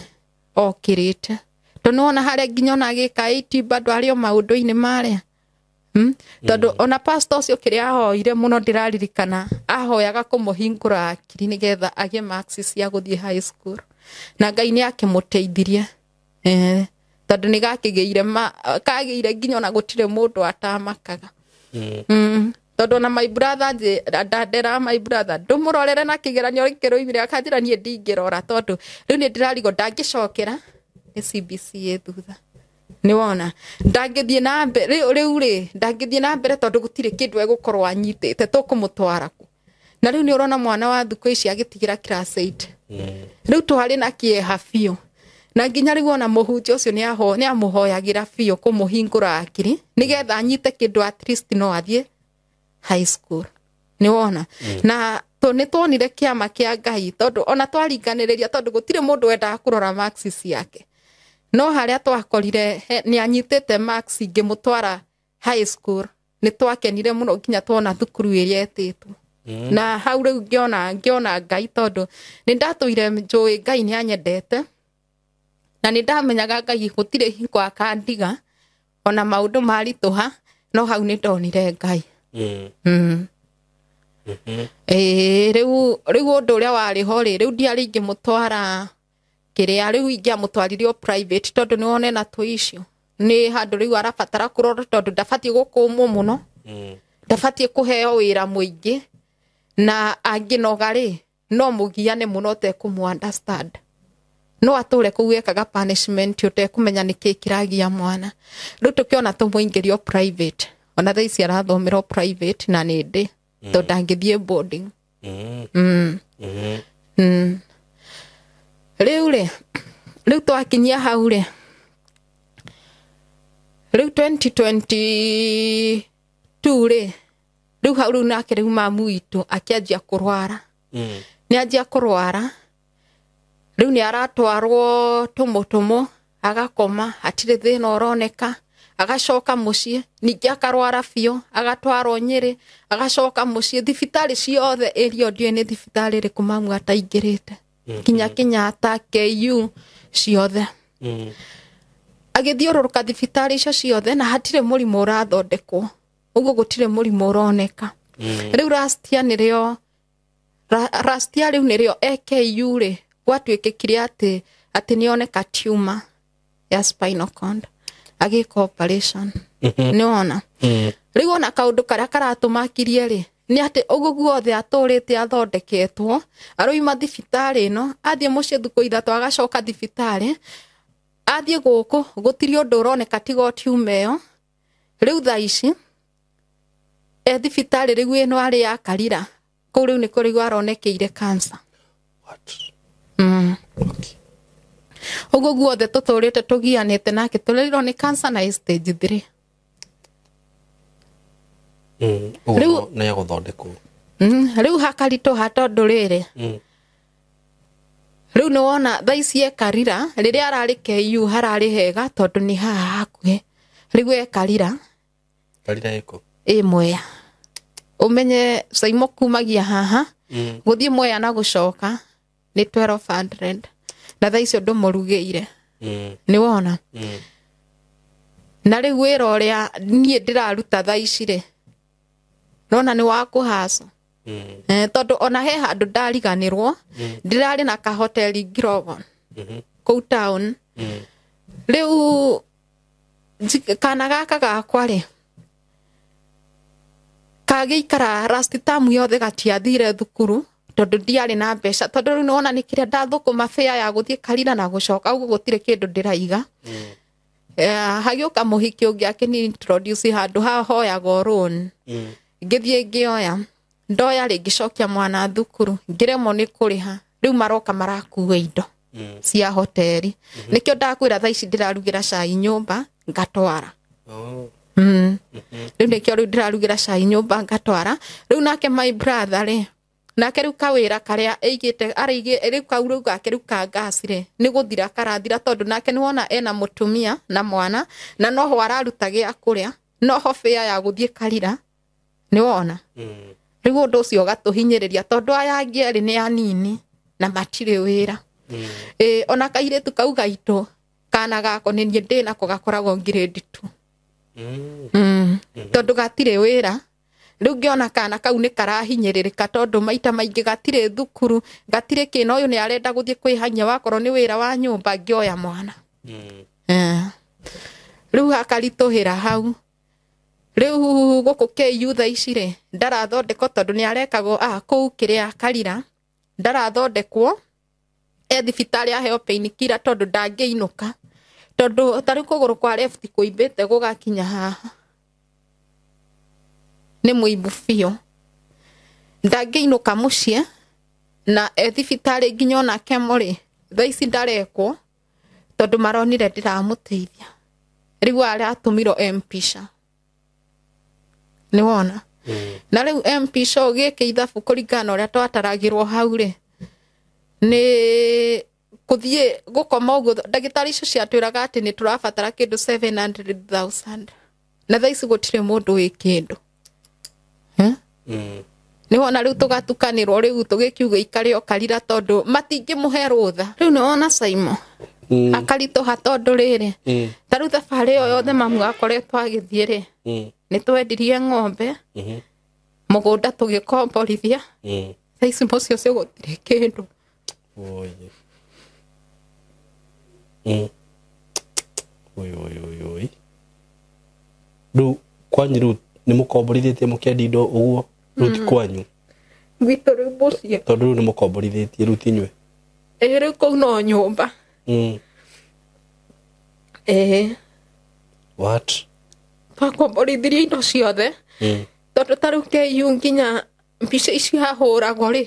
okĩrĩte, tondũ nĩwona harĩa nginya ona agĩka 8 bado arĩ o maũndũ-inĩ marĩa. Tondũ ona pastor ũcio kĩrĩa ahoire mũno ndĩraririkana, ahoyaga kũmũhingũra akiri nĩgetha agĩe marks cia gũthiĩ high school, na Ngai nĩ akĩmũteithirie. Tondũ nĩ gakĩgĩire kagĩire nginya ona gũtirĩ mũndũ atamakaga. Tondũ ona my brother ndandera my brother ndũmũrorere na kĩgeranio kĩroimire akanjĩra niĩ ndingĩrora, tondũ rĩu nĩ ndĩrarigwo ndangĩcokera nĩ CBC ĩ thutha. Nĩ wona ndangĩthiĩ na mbere rĩu rĩ, ndangĩthiĩ na mbere tondũ gũtirĩ kĩndũ egũkorwo anyitĩte, tũkũmũtwara kũ? Na rĩu nĩ ũrona mwana wa thukũ ici agĩtigĩra class 8. Rĩu twarĩ na kĩeha biũ, na nginya rĩu ona mũhunjia ũcio nĩ amũhoyagĩra biũ kũmũhingũra akiri nĩgetha anyite kĩndũ at least no athiĩ high school. Nĩ wona na nĩ tuonire kĩama kĩa Ngai, tondũ ona twaringanĩrĩria, tondũ gũtirĩ mũndũ wendaga kũrora marks ciake, no harĩa twakorire nĩ anyitĩte marks ingĩmũtwara high school, nĩ twakenire mũno nginya tuona thukuru ĩrĩa etĩtwo. Na hau rĩu ngĩona Ngai, tondũ nĩ ndatũire njũĩ Ngai nĩ anyendete, na nĩ ndamenyaga Ngai gũtirĩ hingo akandiga ona maũndũ maritũha, no hau nĩ ndonire Ngai. Rĩu ũndũ ũrĩa warĩ ho rĩ, rĩu ndiarĩ ingĩmũtwara kĩrĩa, rĩu ingĩamũtwarire o private, tondũ nĩ wone na tũ icio nĩ handũ rĩu arabatara kũrorwo, tondũ ndabatiĩ gũkũmwo mũno, ndabatiĩ kũheo wĩra mũingĩ, na angĩnoga rĩ no mũgiane mũno ũtekũmũ understand, no atũre kũu ekaga punishment ũtekũmenya nĩkĩ kĩragia mwana. Rĩu tũkĩona tũmũingĩrio private, ona thaa ici arathomera private na nĩ ndĩ, tondũ ndangĩthiĩ boarding. Rĩu rĩ, rĩu twakinyia hau rĩ, rĩu 2022 rĩ, rĩu hau rĩu nake rĩu mamu witũ akĩanjia kũrwara. Nĩ anjia kũrwara, rĩu nĩ aratwarwo tũmũtũmũ, agakoma, hatirĩ thĩna ũroneka, agacoka mũciĩ, ningĩ akarwara biũ, agatwarwo Nyĩrĩ, agacoka mũciĩ, thibitarĩ ciothe ĩrio ndiũĩ nĩ thibitarĩ ĩrĩkũ mamu ataingĩrĩte, nginya Kenyatta, KU ciothe. Agĩthiũrũrũka thibitarĩ icio ciothe na hatirĩ mũrimũ ũrathondekwo, ũguo gũtirĩ mũrimũ ũroneka. Rĩu last year nĩrĩo last year rĩu nĩrĩo AKU rĩ, gwatuĩkĩkire atĩ nĩoneka tumor ya spinal cord, agĩka operation. Nĩ wona rĩu ona kaũndũ karĩa karatũmakirie rĩ, nĩ atĩ ũguo guothe atũrĩte athondeketwo, aroima thibitarĩ ĩno athiĩ mũciĩ thikũ 3 agacoka thibitarĩ, athiĩ gũkũ gũtirĩ ũndũ ũroneka tiga o tumor ĩyo. Rĩu thaa ici e thibitarĩ rĩu ĩno arĩ ya Karira, kũu rĩu nĩkuo rĩu aronekeire cancer. Okay. Ũguo guothe tũtũrĩte tũgianĩte nake tũrĩrwo nĩ cancer na stage 3. Ũguo nĩ egũthondekwo. Rĩu hakaritũha tondũ rĩrĩ, rĩu nĩ wona thaa ici e Karira, rĩrĩa ararĩ KU hararĩ hega tondũ nĩ haha hakuhĩ. Rĩu e Karira. Karira ĩkũ? Ĩ Mwea. Ũmenye Saimo kumagia haha, gũthiĩ Mwea na gũcoka nĩ 1200. Na thaa icio ndũmũrugĩire. Nĩ wona? Na rĩu wĩra ũrĩa niĩ ndĩraruta thaa ici rĩ, nona nĩ wa kũhaca. Tondũ ona he handũ ndariganĩrwo, ndĩrarĩ na kahoteli Grogon kũu town. Rĩu kana gaka gakwa rĩ, kagĩikara last term yothe gatiathire thukuru tondũ ndiarĩ na mbeca, tondũ rĩu nĩwona nĩ kĩrĩa ndathũkũma fare ya gũthiĩ Karira na gũcoka, ũguo gũtirĩ kĩndũ ndĩraiga. Hagĩũka mũhiki ũngĩ akĩni introduce handũ hahoyagwo loan. Ngĩthiĩ ngĩoya, ndoya rĩ, ngĩcokia mwana thukuru, ngĩremwo nĩ kũrĩha. Rĩu maroka marakua indo cia hoteli. Nĩkĩo ndakwĩra thaa ici ndĩrarugĩra cai nyũmba ngatwara. Rĩu nĩkĩo rĩu ndĩrarugĩra cai nyũmba ngatwara. Rĩu nake my brother rĩ, nake rĩu kawĩra karĩa aigĩte araigĩ rĩu kau rĩu gake rĩu ka gas rĩ, nĩ gũthira karathira, tondũ nake nĩwona ena mũtumia na mwana, na noho araruta gĩa kũrĩa, noho fare ya gũthiĩ Karira, nĩwona. Rĩu ũndũ ũcio ũgatũhinyĩrĩria tondũ aya angĩ erĩ nĩ anini na matirĩ wĩra. Ona kairĩtu kau gaitũ kana gako nĩ niĩ ndĩnako gakoragwo grade 2. Tondũ gatirĩ wĩra. Rĩu ngĩona kana kau nĩ karahinyĩrĩrĩka tondũ maita maingĩ gatirĩ thukuru, gatirĩ kĩna, ũyũ nĩ arenda gũthiĩ kwĩhanyia wakorwo nĩ wĩra wa nyũmba, ngĩoya mwana. Rĩu hakaritũhĩra hau. Rĩu gũkũ KU thaa ici rĩ, ndarathondekwo tondũ nĩ arekagwo kũu kĩrĩa Karira, ndarathondekwo, e thibitarĩ aheo painkiller tondũ ndangĩinũka, tondũ ta rĩu kũgũrũ kwa left kũimbĩte gũgakinya haha, nĩ mũimbu biũ, ndangĩinũka mũciĩ, na e thibitarĩ nginya ona kemo rĩ, thaa ici ndarekwo tondũ maronire ndĩramũteithia. Rĩu aratũmirwo M-Pesa, nĩwona. Na rĩu M-Pesa gĩkĩ ithabu kũringana na ũrĩa twataragĩrwo hau rĩ, nĩ kũthiĩ gũkoma ũguo, ndagĩtarĩ icio ciatwĩraga atĩ nĩ tũrabatara kĩndũ 700,000, na thaa ici gũtirĩ mũndũ wĩ kĩndũ. Nĩwona rĩu tũgatukanĩrwo, rĩu tũgĩkiuga ikare o Karira tondũ matingĩmũhe rũtha. Rĩu nĩwona Simon akaritũha tondũ rĩrĩ, ta rĩu thabarĩ ĩyo yothe mamu akoretwo agĩthiĩ rĩ, nĩ twendirie ng'ombe, mũgũnda tũgĩkomborithia, thaa ici mũciĩ ũcio gũtirĩ kĩndũ. Oi oi oi oi. Rĩu kwanyu rĩu nĩ mũkomborithĩtie mũkĩendia indo ũguo, rĩu ti kwanyu? Gwitũ rĩu mũciĩ. Tondũ rĩu nĩ mũkomborithĩtie, rĩu ti inyuĩ? Ĩĩ, rĩu kũu no nyũmba. Ĩĩ. What? Twakomborithirie indo ciothe, tondũ ta rĩu KU nginya mbica icio ahũragwo rĩ,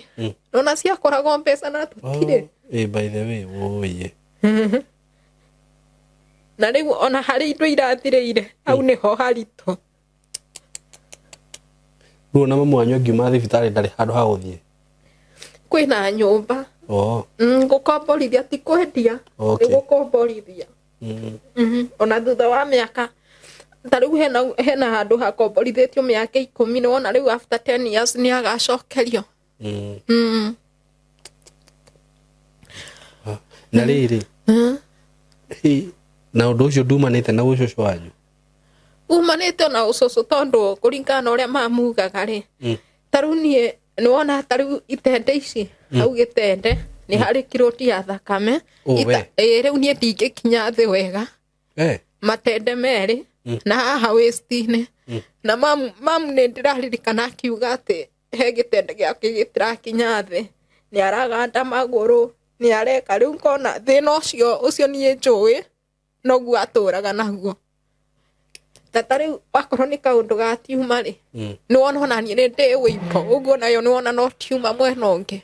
nona ciakoragwo mbeca na tũtirĩ. By the way, oye. Na rĩu ona harĩ indo irathirĩire hau nĩho haritũ. Rĩu ona mamu wanyu angiuma thibitarĩ ndarĩ handũ ha gũthiĩ? Kwĩna nyũmba. Gũkomborithia ti kwendia, nĩ gũkomborithia. Ona thutha wa mĩaka ta rĩu hena handũ hakomborithĩtio mĩaka 10, nĩwona rĩu after 10 years nĩ agacokerio. Na rĩrĩ, na ũndũ ũcio ndumanĩte na ũcũcũ wanyu? Umanĩte na ũcũcũ tondũ kũringana na ũrĩa mamugaga rĩ, ta rĩu niĩ nĩwona ta rĩu itende ici, hau gĩtende nĩ harĩ kirũti ya thakame. Rĩu niĩ ndingĩkinya thĩ wega. Matende merĩ, na haha waist-inĩ. Na mamu nĩ ndĩraririkana akiuga atĩ he gĩtende gĩake gĩtirakinya thĩ, nĩ araganda magũrũ, nĩ areka. Rĩu ngona thĩna ũcio niĩ njũĩ noguo atũraga naguo. Ta rĩu wakorwo nĩ kaũndũ ga tiuma rĩ, nĩwona ona niĩ nĩ ndĩ wĩimbo, ũguo nayo nĩwona no tiuma mwena ũngĩ.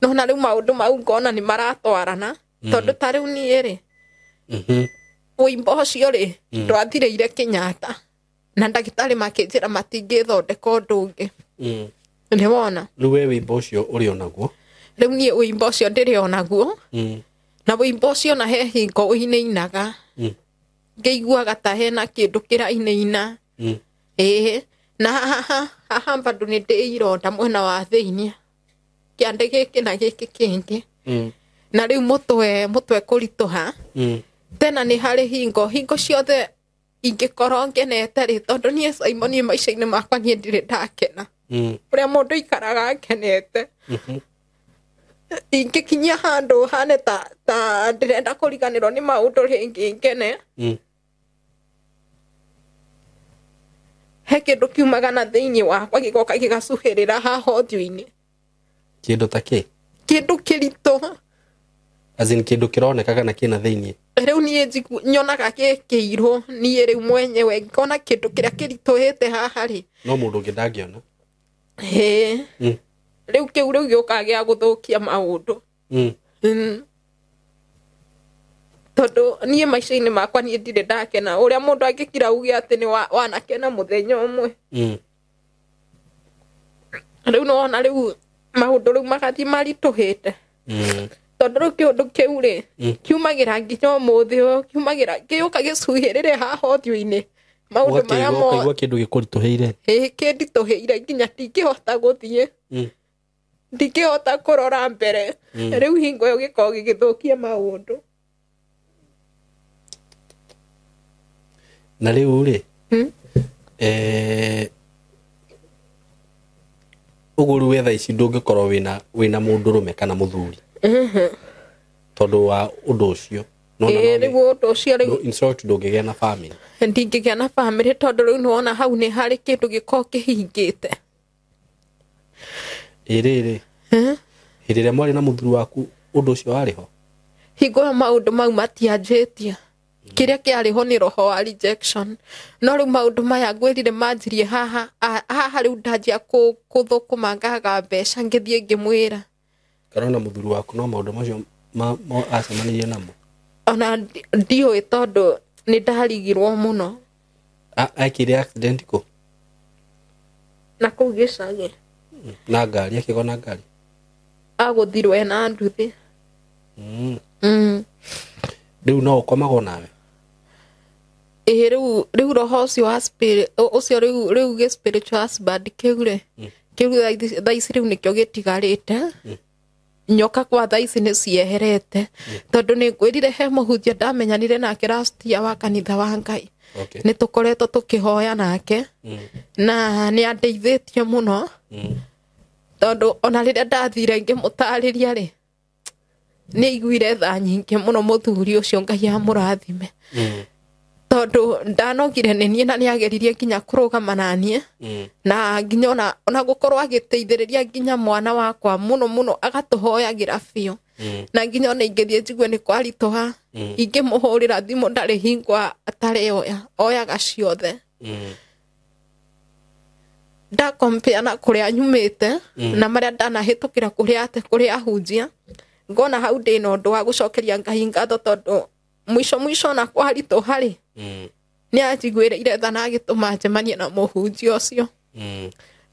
Nona rĩu maũndũ mau ngona nĩ maratwarana, tondũ ta rĩu niĩ rĩ, wĩimbo ũcio rĩ, ndwathirĩire Kenyatta, na ndagĩtarĩ makĩnjĩra matingĩthondeka ũndũ ũngĩ. Nĩwona? Rĩu we wĩimbo ũcio ũrĩ onaguo? Rĩu niĩ wĩimbo ũcio ndĩrĩ onaguo. Na wĩimbo ũcio na he hingo ũinainaga. Ngĩiguaga ta hena kĩndũ kĩrainaina. Ĩĩ, na haha bado nĩ ndĩ ironda mwena wa thĩiniĩ, kĩande gĩkĩ na gĩkĩ kĩngĩ. Na rĩu mũtwe kũritũha. Tena nĩ harĩ hingo hingo ciothe ingĩkorwo ngenete rĩ, tondũ niĩ Simon niĩ maica-inĩ makwa niĩ ndirĩ ndakena. Ũrĩa mũndũ aikaraga akenete. Ingĩkinyia handũ hane ta ndĩrenda kũriganĩrwo nĩ maũndũ rĩngĩ ngene. He kĩndũ kiumaga na thĩinĩ wakwa gĩgoka gĩgacuhĩrĩra haha ũthiũ-inĩ. Kĩndũ ta kĩ? Kĩndũ kĩritũ. As in kĩndũ kĩroneka kana kĩna thĩinĩ? Rĩu niĩ nyonaga gĩkĩirwo niĩ rĩu mwenyewe ngona kĩndũ kĩrĩa kĩritũhĩte haha rĩ. No mũndũ ũngĩ ndangĩona. Ĩĩ. Rĩu kĩu rĩu gĩũkaga gĩa gũthũkia maũndũ. Tondũ niĩ maica-inĩ makwa niĩ ndirĩ ndakena ũrĩa mũndũ angĩkira uge atĩ nĩ wanakena mũthenya ũmwe. Rĩu nĩwona rĩu maũndũ rĩu magathiĩ maritũhĩte. Tondũ rĩu kĩũndũ kĩu rĩ kiumagĩra nginya ũmũthĩ ũyũ, kiumagĩra gĩũka gĩcuhĩrĩre haha ũthiũ-inĩ. Maũndũ marĩa ũkaigua kĩndũ gĩkũritũhĩire. Ĩĩ, kĩnditũhĩire nginya ndingĩhota gũthiĩ. Ndingĩhota kũrora mbere. Rĩu hingo ĩyo gĩkoragwo gĩgĩthũkia maũndũ. Na rĩu rĩ, ũguo rĩu we thaa ici ndũngĩkorwo wĩna mũndũrũme kana mũthuri. Tondũ wa ũndũ ũcio. Rĩu ũndũ ũcio rĩu in short ndũngĩgĩa na family. Ndingĩgĩa na family tondũ rĩu nĩwona hau nĩ harĩ kĩndũ gĩkoragwo kĩhingĩte. Ĩ rĩrĩ, hĩndĩ ĩrĩa mwarĩ na mũthuri waku ũndũ ũcio warĩ ho? Hingo ĩyo maũndũ mau matianjĩtie. Kĩrĩa kĩarĩ ho nĩ roho wa rejection. No rĩu maũndũ maya ngwĩrire manjirie haha haha rĩu ndanjia kũthũkũma ngaga mbeca ngĩthiĩ ngĩmwĩra. Kana ona mũthuri waku no maũndũ macio acemanirie namo? Ona ndiũĩ tondũ nĩ ndarigirwo mũno. Ekire accident kũ? Na kũu gĩcagi. Na ngari, akĩgwa na ngari? Agũthirwo ena nduthi. Rĩu no ũkomagwo nawe? Ĩĩ, rĩu roho ũcio wa spirit ũcio rĩu gĩ spiritual husband kĩu rĩ, kĩu thaa ici rĩu nĩkĩo gĩtigarĩte. Nyoka kwa thaa ici nĩ cieherete. Tondũ nĩ ngwĩrire he mũhunjia ndamenyanire nake last year wa kanitha wa Ngai. Nĩ tũkoretwo tũkĩhoya nake. Na nĩ andeithĩtie mũno. Tondũ ona rĩrĩa ndathire ngĩmũtarĩria rĩ, nĩ aiguire tha nyingĩ mũno mũthuri ũcio, Ngai amũrathime. Tondũ ndanogire nĩ niĩ na nĩ ageririe nginya kũrũgama na niĩ. Na nginya ona gũkorwo agĩteithĩrĩria nginya mwana wakwa mũno mũno, agatũhoyagĩra biũ. Na nginya ona ingĩthiĩ njigue nĩ kwaritũha, ingĩmũhũrĩra thimũ ndarĩ hingo atarĩ oya, oyaga ciothe. Ndakompea na kũrĩa nyumĩte na marĩa ndanahĩtũkĩra kũrĩa ahunjia, ngona hau ndĩna ũndũ wa gũcokeria Ngai ngatho tondũ mwisho mwisho na kwaritũha rĩ, nĩ anjiguĩrĩire tha na agĩtũma njemanie na mũhunjia ũcio.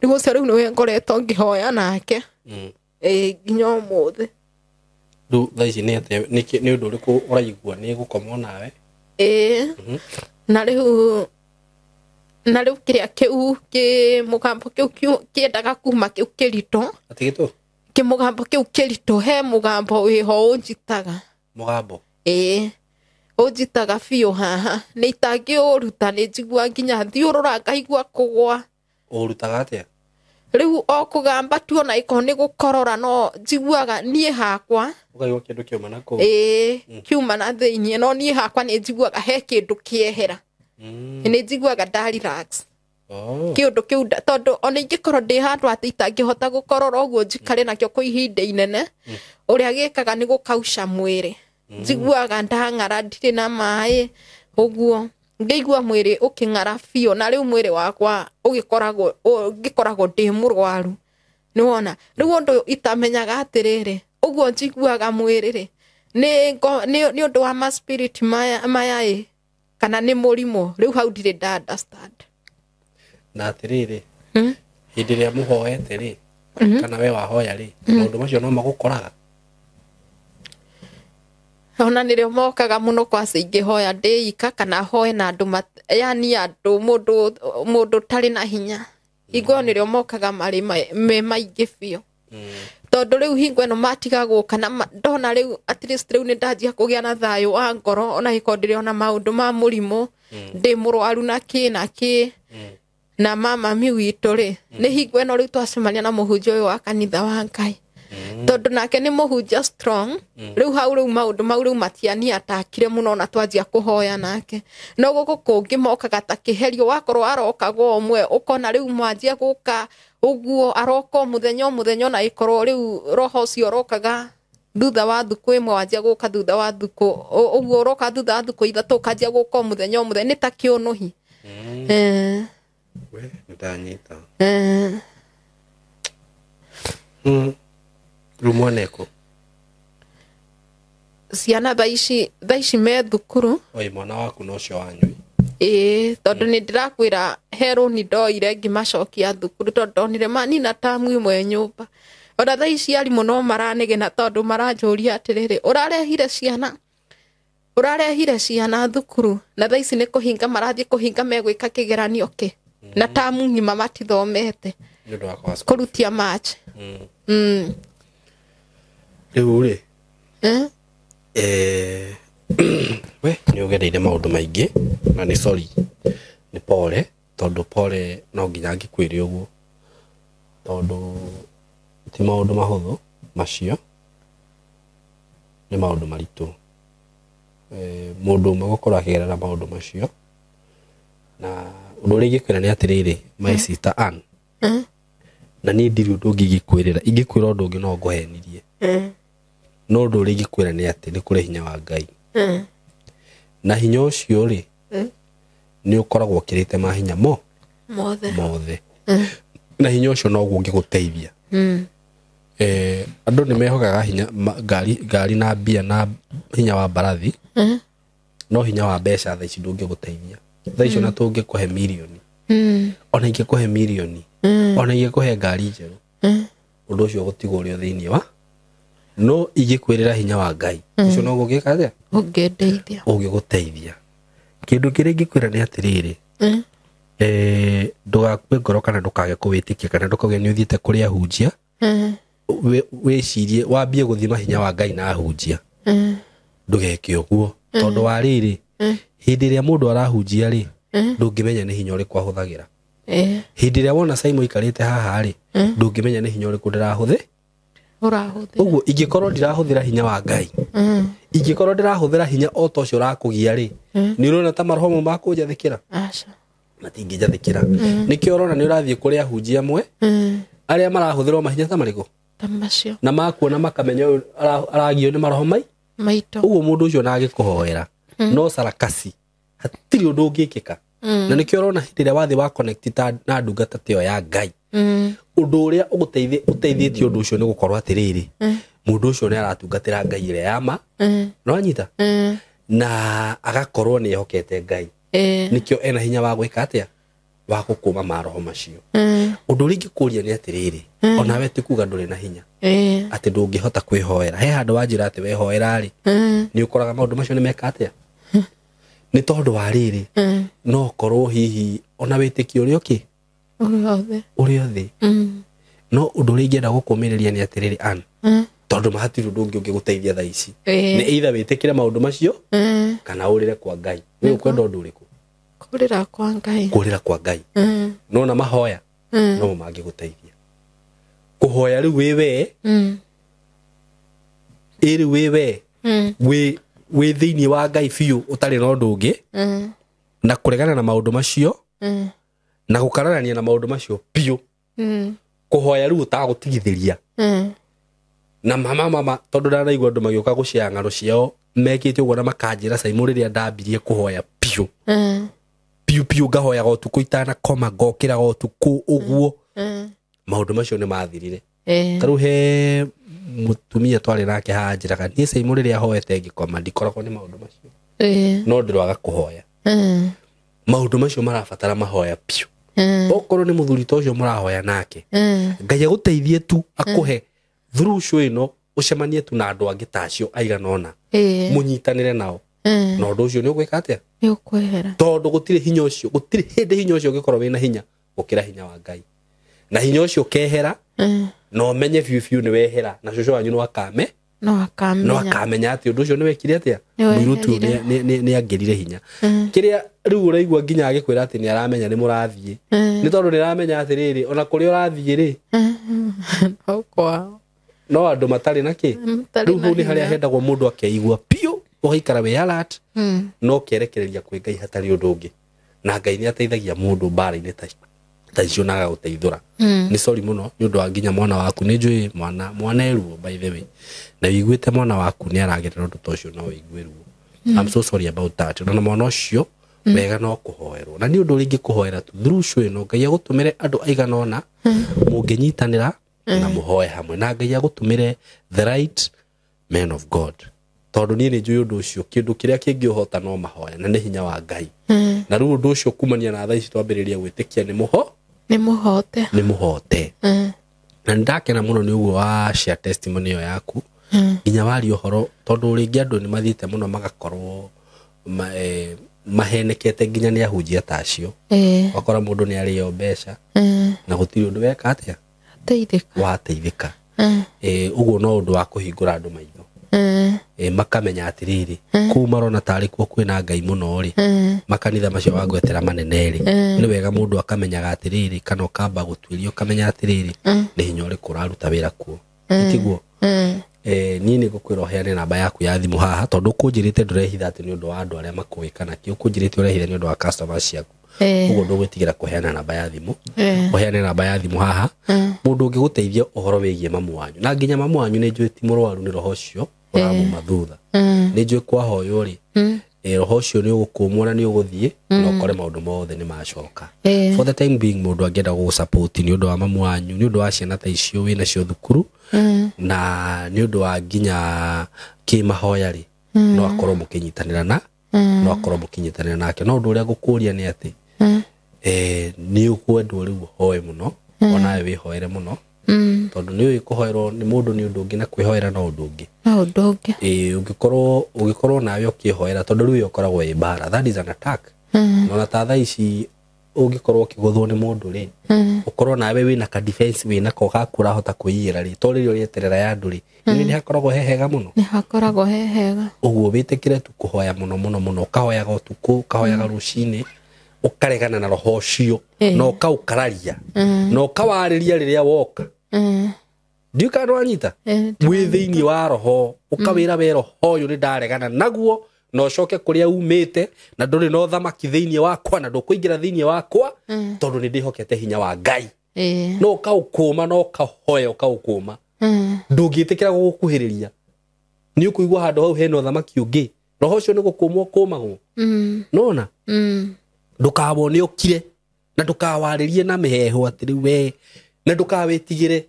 Rĩu ũcio rĩu nĩwe ngoretwo ngĩhoya nake. Nginya ũmũthĩ. Rĩu thaa ici nĩ atĩa, nĩ ũndũ ũrĩkũ ũraigua nĩ gũkomwo nawe? Ĩĩ. Na rĩu kĩrĩa kĩu kĩmũgambo kĩu kĩendaga kuma kĩu kĩritũ. Atĩ gĩtũ? Kĩmũgambo kĩu kĩritũ, he mũgambo wĩho ũnjitaga. Mũgambo? Ĩĩ. Ũnjitaga biũ haha. Nĩ itangĩũruta, nĩ njigua nginya thiũrũra ngaigua kũgwa. Ũrutaga atĩa? Rĩu o kũgamba tu ona ĩkorwo nĩ gũkorora no njiguaga niĩ hakwa. Ũkaigua kĩndũ kĩuma na kũu? Ĩĩ, kiuma na thĩiniĩ, no niĩ hakwa nĩ njiguaga he kĩndũ kĩehera. Nĩ njiguaga nda relax. Kĩũndũ kĩu tondũ ona ingĩkorwo ndĩ handũ atĩ itangĩhota gũkorora ũguo njikare nakĩo kwa ihinda inene, ũrĩa gĩkaga nĩ gũkauca mwĩrĩ. Njiguaga ndang'ara ndirĩ na maĩ ũguo, ngĩigua mwĩrĩ ũkĩng'ara biũ, na rĩu mwĩrĩ wakwa ũgĩkoragwo ngĩkoragwo ndĩ mũrwaru. Nĩwona? Rĩu ũndũ itamenyaga atĩrĩrĩ, ũguo njiguaga mwĩrĩ rĩ, nĩ ũndũ wa ma spirit maya ĩ, kana nĩ mũrimũ, rĩu hau ndirĩ nda understand. Na atĩrĩrĩ, hĩndĩ ĩrĩa mũhoete rĩ, kana we wahoya rĩ, maũndũ macio no magũkoraga? Ona nĩrĩo mokaga mũno kwaca ingĩhoya ndĩika kana hoe na andũ, yani andũ mũndũ ũtarĩ na hinya. Hingo ĩyo nĩrĩo mokaga marĩ me maingĩ biũ. Tondũ rĩu hingo ĩno matiga gũka na ndona rĩu at least rĩu nĩ ndanjia kũgĩa na thayũ wa ngoro, ona gĩkorwo ndĩrĩ ona maũndũ ma mũrimũ, ndĩ mũrwaru na kĩ na kĩ na mama mi witũ rĩ, nĩ hingo ĩno rĩu twacemania na mũhunjia ũyũ wa kanitha wa Ngai. Tondũ nake nĩ mũhunjia strong, rĩu hau rĩu maũndũ mau rĩu matianiatakire mũno na twanjia kũhoya nake. No gũkũ kũngĩ mokaga ta kĩherio, wakorwo arokagwo ũmwe ũkona rĩu mwanjia gũka ũguo aroka o mũthenya o mũthenya, ona ĩkorwo rĩu roho ũcio ũrokaga thutha wa thukũ ĩmwe, wanjia gũka thutha wa thukũ ũguo ũroka thutha wa thukũ ithatũ, ũkanjia gũka o mũthenya o mũthenya, nĩ ta kĩũnũhi. We nĩndanyita. Rĩu mwana ekũ? Ciana thaa ici me thukuru. Oi, mwana waku na ũcio wanyu? Ĩĩ, tondũ nĩ ndĩrakwĩra he rũni ndoire ngĩmacokia thukuru, tondũ ndonire manina tamu ĩmwe nyũmba. Ona thaa ici arimũ no maranegena tondũ maranjũria atĩrĩrĩ, ũrarehire ciana thukuru na thaa ici nĩ kũhinga marathiĩ kũhinga megwĩka kĩgeranio kĩ, na tamu ng'ima matithomete nĩ ũndũ wa kwaga kũrutia match. Rĩu rĩ, we nĩ ũgereire maũndũ maingĩ na nĩ sorry, nĩ pole, tondũ pole no nginya ngĩkwĩre ũguo, tondũ ti maũndũ mahũthũ macio, nĩ maũndũ maritũ. Mũndũ ũmwe gũkorwo akĩgerera maũndũ macio, na ũndũ ũrĩa ingĩkwĩra nĩ atĩrĩrĩ, my sister Ann, na niĩ ndirĩ ũndũ ũngĩ ingĩkwĩrĩra, ingĩkwĩra ũndũ ũngĩ no ngũhenirie. No ũndũ ũrĩa ingĩkwĩra nĩ atĩ nĩ kũrĩ hinya wa Ngai. Na hinya ũcio rĩ, nĩ ũkoragwo ũkĩrĩte mahinya mothe. Na hinya ũcio noguo ũngĩgũteithia. Andũ nĩ mehokaga hinya ngari na mbia na hinya wa mbarathi, no hinya wa mbeca thaa ici ndũngĩgũteithia. Thaa ici ona tũngĩkũhe mirioni, ona ingĩkũhe mirioni, ona ingĩkũhe ngari njerũ, ũndũ ũcio ũgũtigwo ũrĩ o thĩinĩ wa, no ingĩkwĩrĩra hinya wa Ngai ũcio noguo ũngĩka atĩa? Ũngĩndeithia. Ũngĩgũteithia. Kĩndũ kĩrĩa ingĩkwĩra nĩ atĩrĩrĩ, ndũgakue ngoro kana ndũkage kũwĩtĩkia kana ndũkauge nĩ ũthiĩte kũrĩ ahunjia, wĩcirie wambie gũthima hinya wa Ngai na ahunjia. Ndũgeke ũguo, tondũ wa rĩrĩ, hĩndĩ ĩrĩa mũndũ arahunjia rĩ, ndũngĩmenya nĩ hinya ũrĩkũ ahũthagĩra. Hĩndĩ ĩrĩa wona Simon aikarĩte haha rĩ, ndũngĩmenya nĩ hinya ũrĩkũ ndĩrahũthĩra. Ũguo ingĩkorwo ndirahũthĩra hinya wa Ngai, ingĩkorwo ndĩrahũthĩra hinya o ta ũcio ũrakũgia rĩ, nĩ ũrona ta maroho mau makũnjathĩkĩra? Aca. Matingĩnjathĩkĩra. Nĩkĩo ũrona nĩ ũrathiĩ kũrĩ ahunjia amwe arĩa marahũthĩrwo mahinya ta marĩkũ? Ta macio. Na makuona makamenya ũyũ aragio nĩ maroho maitũ. Ũguo mũndũ ũcio na agĩkũhoera no sarakasi, hatirĩ ũndũ ũngĩkĩka. Na nĩkĩo ũrona hĩndĩ ĩrĩa wathiĩ wa connect na ndungata ta ĩyo ya Ngai, ũndũ ũrĩa ũteithĩtie ũndũ ũcio nĩ gũkorwo atĩrĩrĩ, mũndũ ũcio nĩ aratungatĩra Ngai ĩrĩa ya ma, nĩwanyita? Na agakorwo nĩ ehokete Ngai. Nĩkĩo ena hinya wa gwĩka atĩa? Wa gũkũma maroho macio. Ũndũ ũrĩa ingĩkũria nĩ atĩrĩrĩ, onawe ti kuga ndũrĩ na hinya, atĩ ndũngĩhota kwĩhoera. He handũ wanjĩra atĩ wehoera rĩ, nĩ ũkoraga maũndũ macio nĩ meka atĩa? Nĩ tondũ wa rĩrĩ, no korwo hihi ona wĩtĩkio ũrĩa ũkĩ? Ũrĩ othe. No ũndũ ũrĩa ingĩenda gũkũmĩrĩria nĩ atĩrĩrĩ, Ann, tondũ mahatirĩ ũndũ ũngĩ ũngĩgũteithia thaa ici. Nĩ either wĩtĩkĩre maũndũ macio, kana ũrĩre kwa Ngai. Wĩ ũkwenda ũndũ ũrĩkũ? Kũrĩra kwa Ngai. Kũrĩra kwa Ngai. No na mahoya, no mangĩgũteithia. Kũhoya rĩu wĩ we, ĩ rĩu wĩ we, wĩ thĩinĩ wa Ngai biũ ũtarĩ na ũndũ ũngĩ, na kũregana na maũndũ macio, na gũkararania na maũndũ macio biũ. Kũhoya rĩu ũtagũtigithĩria. Na mama tondũ ndanaigua andũ magĩũka gũcea ng'ano ciao mekĩte ũguo na makanjĩra Simon rĩrĩa ndambirie kũhoya biũ. Biũ biũ ngahoyaga ũtukũ itanakoma, ngokĩraga ũtukũ ũguo. Maũndũ macio nĩ mathirire. Ta rĩu he mũtumia twarĩ nake haha anjĩraga, niĩ Simon rĩrĩa hoete ngĩkoma ndikoragwo nĩ maũndũ macio. No ndĩrwaga kũhoya. Maũndũ macio marabatara mahoya biũ. Okorwo nĩ mũthuri ta ũcio mũrahoya nake, Ngai agũteithie tu akũhe through show ĩno ũcemanie tu na andũ angĩ ta acio aigana ũna, mũnyitanĩre nao. Na ũndũ ũcio nĩ ũgwĩka atĩa? Nĩ ũkwehera. Tondũ gũtirĩ hinya ũcio, gũtirĩ hĩndĩ hinya ũcio ũngĩkorwo wĩna hinya gũkĩra hinya wa Ngai. Na hinya ũcio ũkehera, Na ũmenye biũ biũ nĩ wehera na cũcũ wanyu no akame no no akamenya akamenya atĩ ũndũ ũcio nĩ wekire atĩa Nĩ mũirĩtu ũyũ weherire. nĩ angĩrire hinya kĩrĩa rĩu ũraigua nginya agĩkwĩra atĩ nĩ aramenya nĩ mũrathiĩ nĩ tondũ nĩ aramenya atĩrĩrĩ ona kũrĩa ũrathiĩ rĩ no kwao no andũ matarĩ na kĩ Matarĩ rĩu na hau nĩ harĩa hinya. hendagwo mũndũ akeigua biũ ũgaikara wĩ alert no ũkerekereria kwĩ Ngai hatarĩ ũndũ ũngĩ na Ngai nĩ ateithagia mũndũ mbara-inĩ ta icio na agagũteithũra nĩ sorry mũno nĩ ũndũ wa nginya mwana waku nĩ njũĩ mwana eruo by the way na wĩiguĩte mwana waku nĩ aragerera ũndũ ta ũcio no wĩigue ruo. I'm so sorry about that. Na mwana ũcio wega no kũhoerwo na nĩ ũndũ ũrĩa ingĩkũhoera tu through show ĩno Ngai agũtũmĩre andũ aigana ũna mũngĩnyitanĩra na mũhoe hamwe na Ngai agũtũmĩre the right men of God tondũ niĩ nĩ njũĩ ũndũ ũcio kĩndũ kĩrĩa kĩngĩũhota no mahoya na nĩ hinya wa Ngai na rĩu ũndũ ũcio kumania na thaa ici twambĩrĩria gwĩtĩkia nĩ mũho nĩ mũhote nĩ mũhote na nĩ ndakena mũno nĩ ũguo wa share testimony ĩyo yaku nginya waria ũhoro tondũ rĩngĩ andũ nĩ mathiĩte mũno magakorwo mahenekete nginya nĩ ahunjia ta acio ũgakora mũndũ nĩ arĩo mbeca na gũtirĩ ũndũ weka atĩa teithĩka wateithĩka. Ũguo no ũndũ wa kũhingũra andũ maitho makamenya atĩrĩrĩ kũu marona tarĩ kuo kwĩna Ngai mũno rĩ makanitha macio wangwetera manene rĩ nĩ wega mũndũ akamenyaga atĩrĩrĩ kana ũkamba gũtuĩria ũkamenya atĩrĩrĩ nĩ hinya ũrĩkũ ũraruta wĩra kuo tiguo. Niĩ nĩ ngũkwĩra ũheane namba yaku ya thimũ haha tondũ ũkũnjĩrĩte ndũrehitha atĩ nĩ ũndũ wa andũ arĩa makũĩ kana kĩ ũkũnjĩrĩte ũrehitha nĩ ũndũ wa customers ciaku ũguo ndũgwĩtigĩra kũheana namba ya thimũ ũheane namba ya thimũ haha mũndũ ũngĩgũteithia ũhoro wĩgiĩ mamu wanyu na nginya mamu wanyu nĩ njũĩ ti mũrwaru nĩ roho ũcio ũramuma thutha nĩ njũĩ kwahoywo rĩ roho ũcio nĩ ũgũkũmwo na nĩ ũgũthiĩ na ũkore maũndũ mothe nĩ macoka. For the time being mũndũ angĩenda gũgũsupport nĩ ũndũ wa mamu wanyu nĩ ũndũ wa ciana ta icio wĩ nacio thukuru na nĩ ũndũ wa nginya kĩmahoya rĩ no akorwo mũkĩnyitanĩra na no akorwo mũkĩnyitanĩra nake no ũndũ ũrĩa ngũkũria nĩ atĩ nĩ ũkwendwo rĩu ũhoe mũno onawe wĩhoere mũno tondũ nĩ ũĩ kũhoerwo nĩ mũndũ nĩ ũndũ ũngĩ na kwĩhoera no ũndũ ũngĩ no ũndũ ũngĩ. Ũngĩkorwo nawe ũkĩhoera tondũ rĩu ĩyo ĩkoragwo ĩ mbara that is an attack na ona ta thaa ici ũngĩkorwo ũkĩgũthwo nĩ mũndũ rĩ ũkorwo nawe wĩna ka defense wĩna ko gaku ũrahota kwĩiyĩra rĩ to rĩrĩa ũrĩeterera ya andũ rĩ nĩ hakoragwo he hega mũno nĩ hakoragwo he hega ũguo wĩtĩkĩre tu kũhoya mũno mũno mũno ũkahoyaga ũtukũ ũkahoyaga rũcinĩ ũkaregana na roho ũcio na ũkaũkararia na ũkawarĩria rĩrĩa woka ndiũ kana nĩwanyita wĩ thĩinĩ wa roho ũkawĩra we roho ũyũ nĩ ndaregana naguo na ũcoke kũrĩa umĩte na ndũrĩ na ũthamaki thĩinĩ wakwa na ndũkũingĩra thĩinĩ wakwa tondũ nĩ ndĩhokete hinya wa Ngai no ũkaũkũma na ũkahoya ũkaũkũma ndũngĩtĩkĩra gũgũkuhĩrĩria nĩ ũkũigua handũ hau hena ũthamaki ũngĩ roho ũcio nĩ gũkũmwo ũkũmagwo nona ndũkawone ũkire na ndũkawarĩrie na mĩheehũ atĩ rĩu we na ndũkawĩtigĩre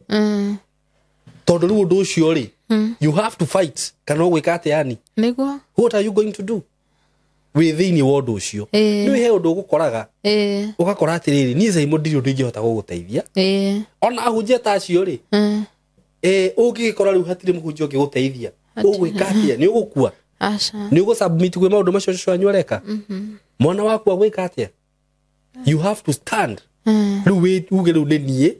tondũ rĩu ũndũ ũcio rĩ you have to fight kana ũgwĩka atĩa yani nĩguo what are you going to do wĩ thĩinĩ wa ũndũ ũcio nĩ he ũndũ ũgũkoraga ũgakora atĩrĩrĩ niĩ Caimo ndirĩ ũndũ ingĩhota gũgũteithia ona ahunjia ta acio rĩ ũngĩgĩkora rĩu hatirĩ mũhunjia ũngĩgũteithia ũgwĩka atĩa nĩ ũgũkua nĩ ũgũsubmit kwĩ maũndũ macio cũcũ wanyu areka mwana waku agwĩka atĩa you have to stand rĩu uge rĩu nĩ niĩ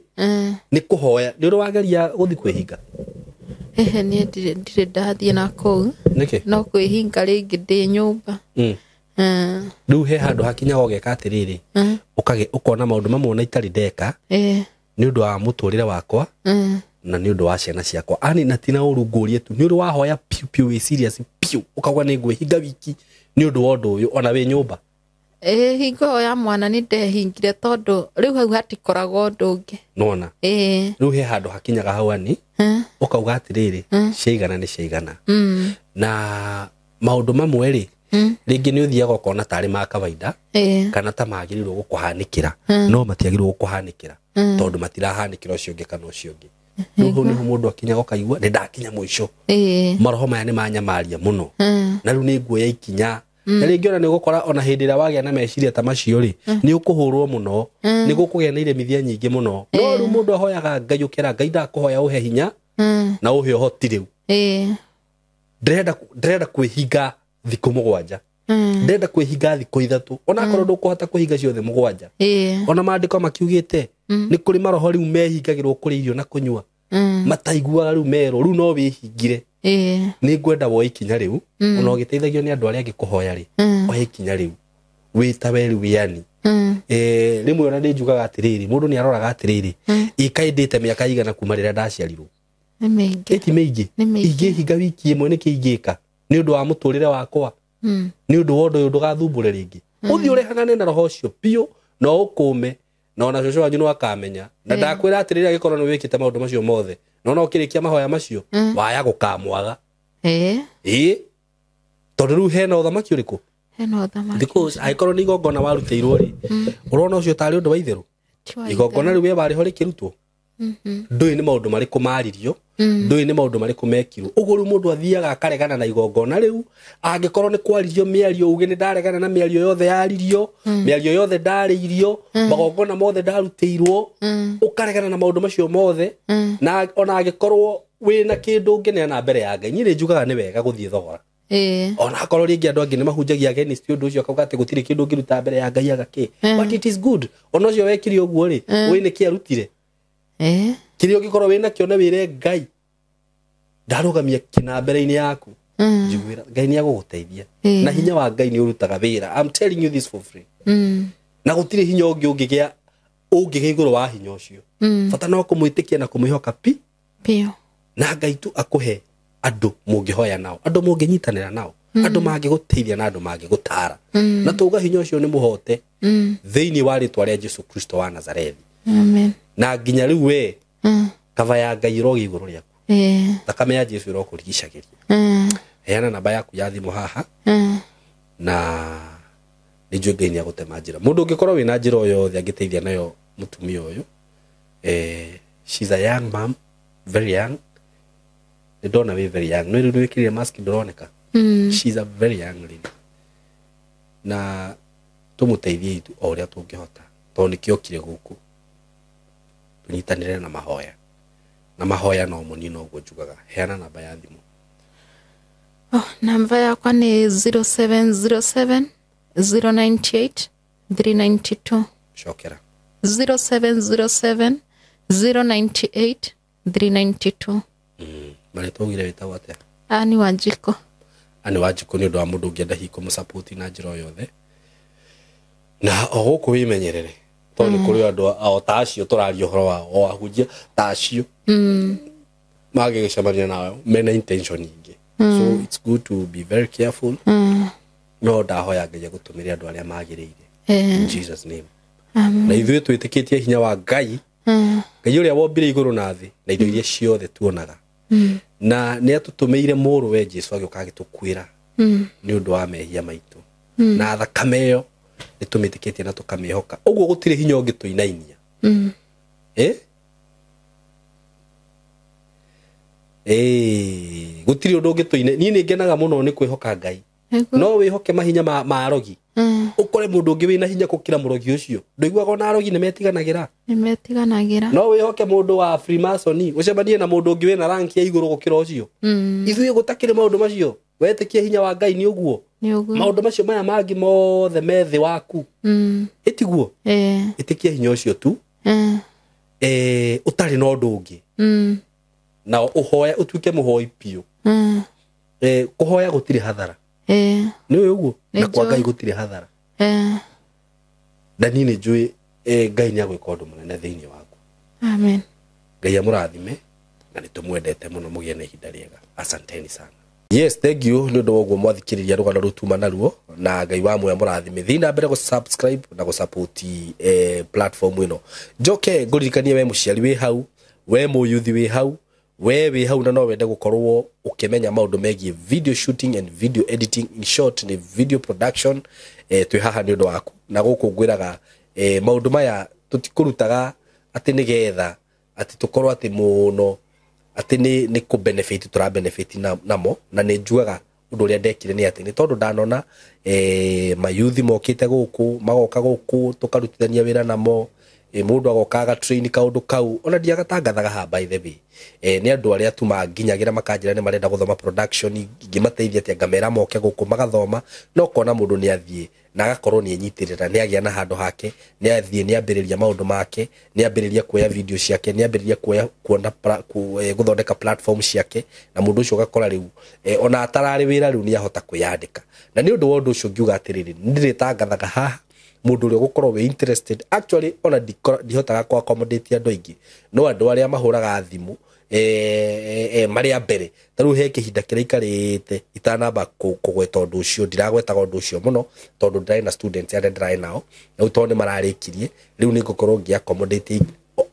nĩ kũhoya nĩ ũrĩ wageria gũthiĩ kwĩhinga ehe niĩ ndirĩ ndathiĩ na kũu nĩkĩ no kwĩhinga rĩngĩ ndĩ nyũmba rĩu he handũ hakinyaga ũgeka atĩrĩrĩ ũkona maũndũ mamwe ona itarĩ ndeka nĩ ũndũ wa mũtũrĩre wakwa na nĩ ũndũ wa ciana ciakwa ani na tina ũru ngũrie tu nĩ ũrĩ wahoya piũ piũ wĩ serious piũ ũkauga nĩ ngwĩhinga wiki nĩ ũndũ wa ũndũ ũyũ ona wĩ nyũmba hingo ĩyo ya mwana nĩ ndehingire tondũ rĩu hau hatikoragwo ũndũ ũngĩ nona rĩu he handũ hakinyaga hau ani ũkauga atĩrĩrĩ ciaigana nĩ ciaigana na maũndũ mamwe rĩ rĩngĩ nĩ ũthiaga ũkona tarĩ ma kawaida kana ta magĩrĩirwo gũkũhanĩkĩra no matiagĩrĩirwo gũkũhanĩkĩra tondũ matirahanĩkĩra ũcio ũngĩ kana ũcio ũngĩ rĩu hau nĩho mũndũ akinyaga ũkaigua nĩ ndakinya mũico maroho maya nĩ manyamaria mũno na rĩu nĩ nguoya ikinya na rĩngĩ ona nĩ ũgũkora ona hĩndĩ ĩrĩa wagĩa na meciria ta macio rĩ nĩ ũkũhũrwo mũno nĩ gũkũgĩa na iremithia nyingĩ mũno no rĩu mũndũ ahoyaga Ngai ũkera Ngai ndakũhoya ũhe hinya na ũhe ũhoti rĩu ndĩrenda kwĩhinga thikũ 7 ndĩrenda kwĩhinga thikũ 3 onakorwo ndũkũhota kwĩhinga ciothe 7 ona maandĩko makiugĩte nĩ kũrĩ maroho rĩu mehingagĩrwo kũrĩa irio na kũnyua Mataiguaga rĩu merwo rĩu no wĩhingire. Nĩ ngwenda woe ikinya rĩu ona ũgĩteithagio nĩ andũ arĩa angĩ kũhoya rĩ, oe ikinya rĩu wĩta we rĩu yani. Rĩmwe ona nĩ njugaga atĩrĩrĩ, mũndũ nĩ aroraga atĩrĩrĩ, ĩkaĩndĩte mĩaka igana kuma rĩrĩa ndaciarirwo. Nĩ mĩingĩ. Ĩti mĩingĩ. Nĩ mĩingĩ. Ingĩhinga wiki ĩmwe nĩkĩ ingĩka nĩ ũndũ wa mũtũrĩre wakwa, nĩ ũndũ wa ũndũ ũyũ ndũgathumbũre rĩngĩ. Ũthiĩ ũrehanane na roho ũcio biũ na ũkũme, na ona cũcũ wanyu no akamenya. Na ndakwĩra atĩrĩrĩ, angĩkorwo nĩ wĩkĩte maũndũ macio mothe na ona ũkĩrĩkia mahoya macio, waya gũkamwaga. Ĩĩ, tondũ rĩu hena ũthamaki ũrĩkũ? Hena ũthamaki. Because angĩkorwo nĩ igongona warutĩirwo rĩ, ũrona ũcio tarĩ ũndũ wa itherũ? Ti wa Igongona itherũ. rĩu we warĩ ho rĩkĩrutwo, ndũĩ nĩ maũndũ marĩkũ maririo, ndũĩ nĩ maũndũ marĩkũ mekirwo. Ũguo rĩu mũndũ athiaga akaregana na igongona rĩu. Angĩkorwo nĩ kwaririo mĩario, uge nĩ ndaregana na mĩario yothe yaririo, mĩario yothe ndarĩirio, magongona mothe ndarutĩirwo, ũkaregana na maũndũ macio mothe. Na ona angĩkorwo wĩna kĩndũ ũngĩneana mbere ya Ngai, niĩ nĩ njugaga nĩ wega gũthiĩ thogora. Ona akorwo rĩngĩ andũ angĩ nĩ mahunjagia against ũndũ ũcio, akauga atĩ gũtirĩ kĩndũ ũngĩruta mbere ya Ngai agakĩ, but it is good. Ona ũcio wekire ũguo rĩ, wĩ nĩkĩ arutire? Kĩrĩa ũngĩkorwo wĩna kĩo na wĩre Ngai ndarũgamia kĩna mbere-inĩ yaku, njiguĩra Ngai nĩ agũgũteithia. Na hinya wa Ngai nĩ ũrutaga wĩra. I'm telling you this for free. Na gũtirĩ hinya ũngĩ ũngĩgĩa igũrũ wa hinya ũcio. Bata no kũmwĩtĩkia na kũmwĩhoka pi Biũ. Na Ngai tu akũhe andũ mũngĩhoya nao, andũ mũngĩnyitanĩra nao, andũ mangĩgũteithia na andũ mangĩgũtara. Na tuga hinya ũcio nĩ mũhote thĩinĩ wa rĩtwa rĩa Jesu Kristo wa Nazarethi. Amen. Na nginya rĩu we kava ya Ngai ĩrogĩa igũrũ rĩaku, thakame ya Jesu ĩrokũrigicagĩria. Heana namba yaku ya thimũ haha, na nĩ njũĩ Ngai nĩ agũtema njĩra. Mũndũ ũngĩkorwo wĩna njĩra o yothe angĩteithia nayo mũtumia ũyũ, she's a young mom, very young. Nĩ ndona wĩ very young, no rĩu nĩ wĩkĩrire mask ndũroneka. She's a very young lady, na tũmũteithie itu o ũrĩa tũngĩhota, tondũ nĩkĩo okire gũkũ tũnyitanĩre na mahoya, na mahoya no mũnini ũguo njugaga. Heana namba ya thimũ. Namba yakwa nĩ 0707 098 392. Cokera. 0707 098 392. Marĩtwa ugire wĩtagwo atĩa? Ani Wanjikũ. Ani Wanjikũ, nĩ ũndũ wa mũndũ ũngĩenda hihi kũmũsupport na njĩra o yothe. Na o gũkũ wĩmenyerere, tondũ nĩ kũrĩ andũ o ta acio tũraria ũhoro wao, o ahunjia ta acio mangĩgĩcemania nao mena intention ingĩ. So it's good to be very careful. No ndahoya Ngai agũtũmĩre andũ arĩa magĩrĩire. In Jesus name. Amen. Na ithuĩ twĩtĩkĩtie hinya wa Ngai, Ngai ũrĩa wombire igũrũ na thĩ na indo iria ciothe tuonaga. Na nĩ atũtũmĩire mũrũwe Jesu agĩũka agĩtũkuĩra nĩ ũndũ wa mehia maitũ. Na thakame ĩyo nĩ tũmĩtĩkĩtie na tũkamĩhoka. Ũguo gũtirĩ hinya ũngĩtũinainia. Gũtirĩ ũndũ ũngĩtũina. Niĩ nĩ ngenaga mũno nĩ kwĩhoka Ngai. No wĩhoke mahinya ma arogi. Ũkore mũndũ ũngĩ wĩna hinya gũkĩra mũrogi ũcio. Ndũiguaga ona arogi nĩ metiganagĩra? Nĩ metiganagĩra. No wĩhoke mũndũ wa Freemason, ũcemanie na mũndũ ũngĩ wĩna rank ya igũrũ gũkĩra ũcio. Ithuĩ gũtakĩrĩ maũndũ macio. Wetĩkie hinya wa Ngai nĩ ũguo. Maũndũ macio maya mangĩ mothe me thĩ waku. Ĩtiguo? Ĩtĩkia hinya ũcio tu. Ũtarĩ na ũndũ ũngĩ. Na ũhoya ũtuĩke mũhoi biũ. Kũhoya gũtirĩ hathara. Nĩ ũĩ ũguo? Na kwa Ngai gũtirĩ hathara. Na niĩ nĩ njũĩ Ngai nĩ agwĩka ũndũ mũnene thĩinĩ waku. Amen. Ngai amũrathime na nĩ tũmwendete mũno, mũgĩe na ihinda rĩega. Asanteni sana. Yes, thank you nĩ ũndũ wa ũguo mwathikĩrĩria rũgano rũu tuma naruo, na Ngai wa muoyo mũrathime. Thiĩ na mbere gũ-subscribe na gũ-support platform ĩno. Njoke ngũririkanie we mũciari wĩ hau, we mũyuthi wĩ hau, we wĩ hau na no wende gũkorwo ũkĩmenya maũndũ megiĩ video shooting and video editing, in short nĩ video production. Twĩ haha nĩ ũndũ waku, na gũkũ ngwĩraga maũndũ maya tũtikũrutaga atĩ nĩgetha atĩ tũkorwo atĩ mũno atĩ nĩ kũ benefit tũra benefit namo. Na nĩ njugaga ũndũ ũrĩa ndekire nĩ atĩ nĩ tondũ ndanona mayuthi mokĩte gũkũ, magoka gũkũ tũkarutithania wĩra namo, Mundu agoka agatrain kaundu kau ona ndiagatangathaga ha by the way. Ni andu aria tu manginyagira makanjira ni marenda guthoma production ngimateithia atia ngamera moke guku magathoma no kona mundu ni athie na agakorwo ni enyitirira ni agia na handu hake ni athie ni ambiriria maundu make ni ambiriria kuoya video ciake ni ambiriria kuoya kuona guthondeka platform ciake na mundu ucio agakora riu ona atarari wira riu ni ahota kwiyandika na ni undu wa undu ucio ngiuga atiriri ndiritangathaga haha mundu uria ugukorwo wi interested actually ona ndihotaga ku accommodate andu aingi no andu aria mahuraga thimu maria mbere taru he kihinda kiria ikarite itanamba kugweta undu ucio ndiragwetaga undu ucio muno tondu ndirai na students aria ndirai nao na tondu ni mararikirie riu ni ngukorwo ngi accommodate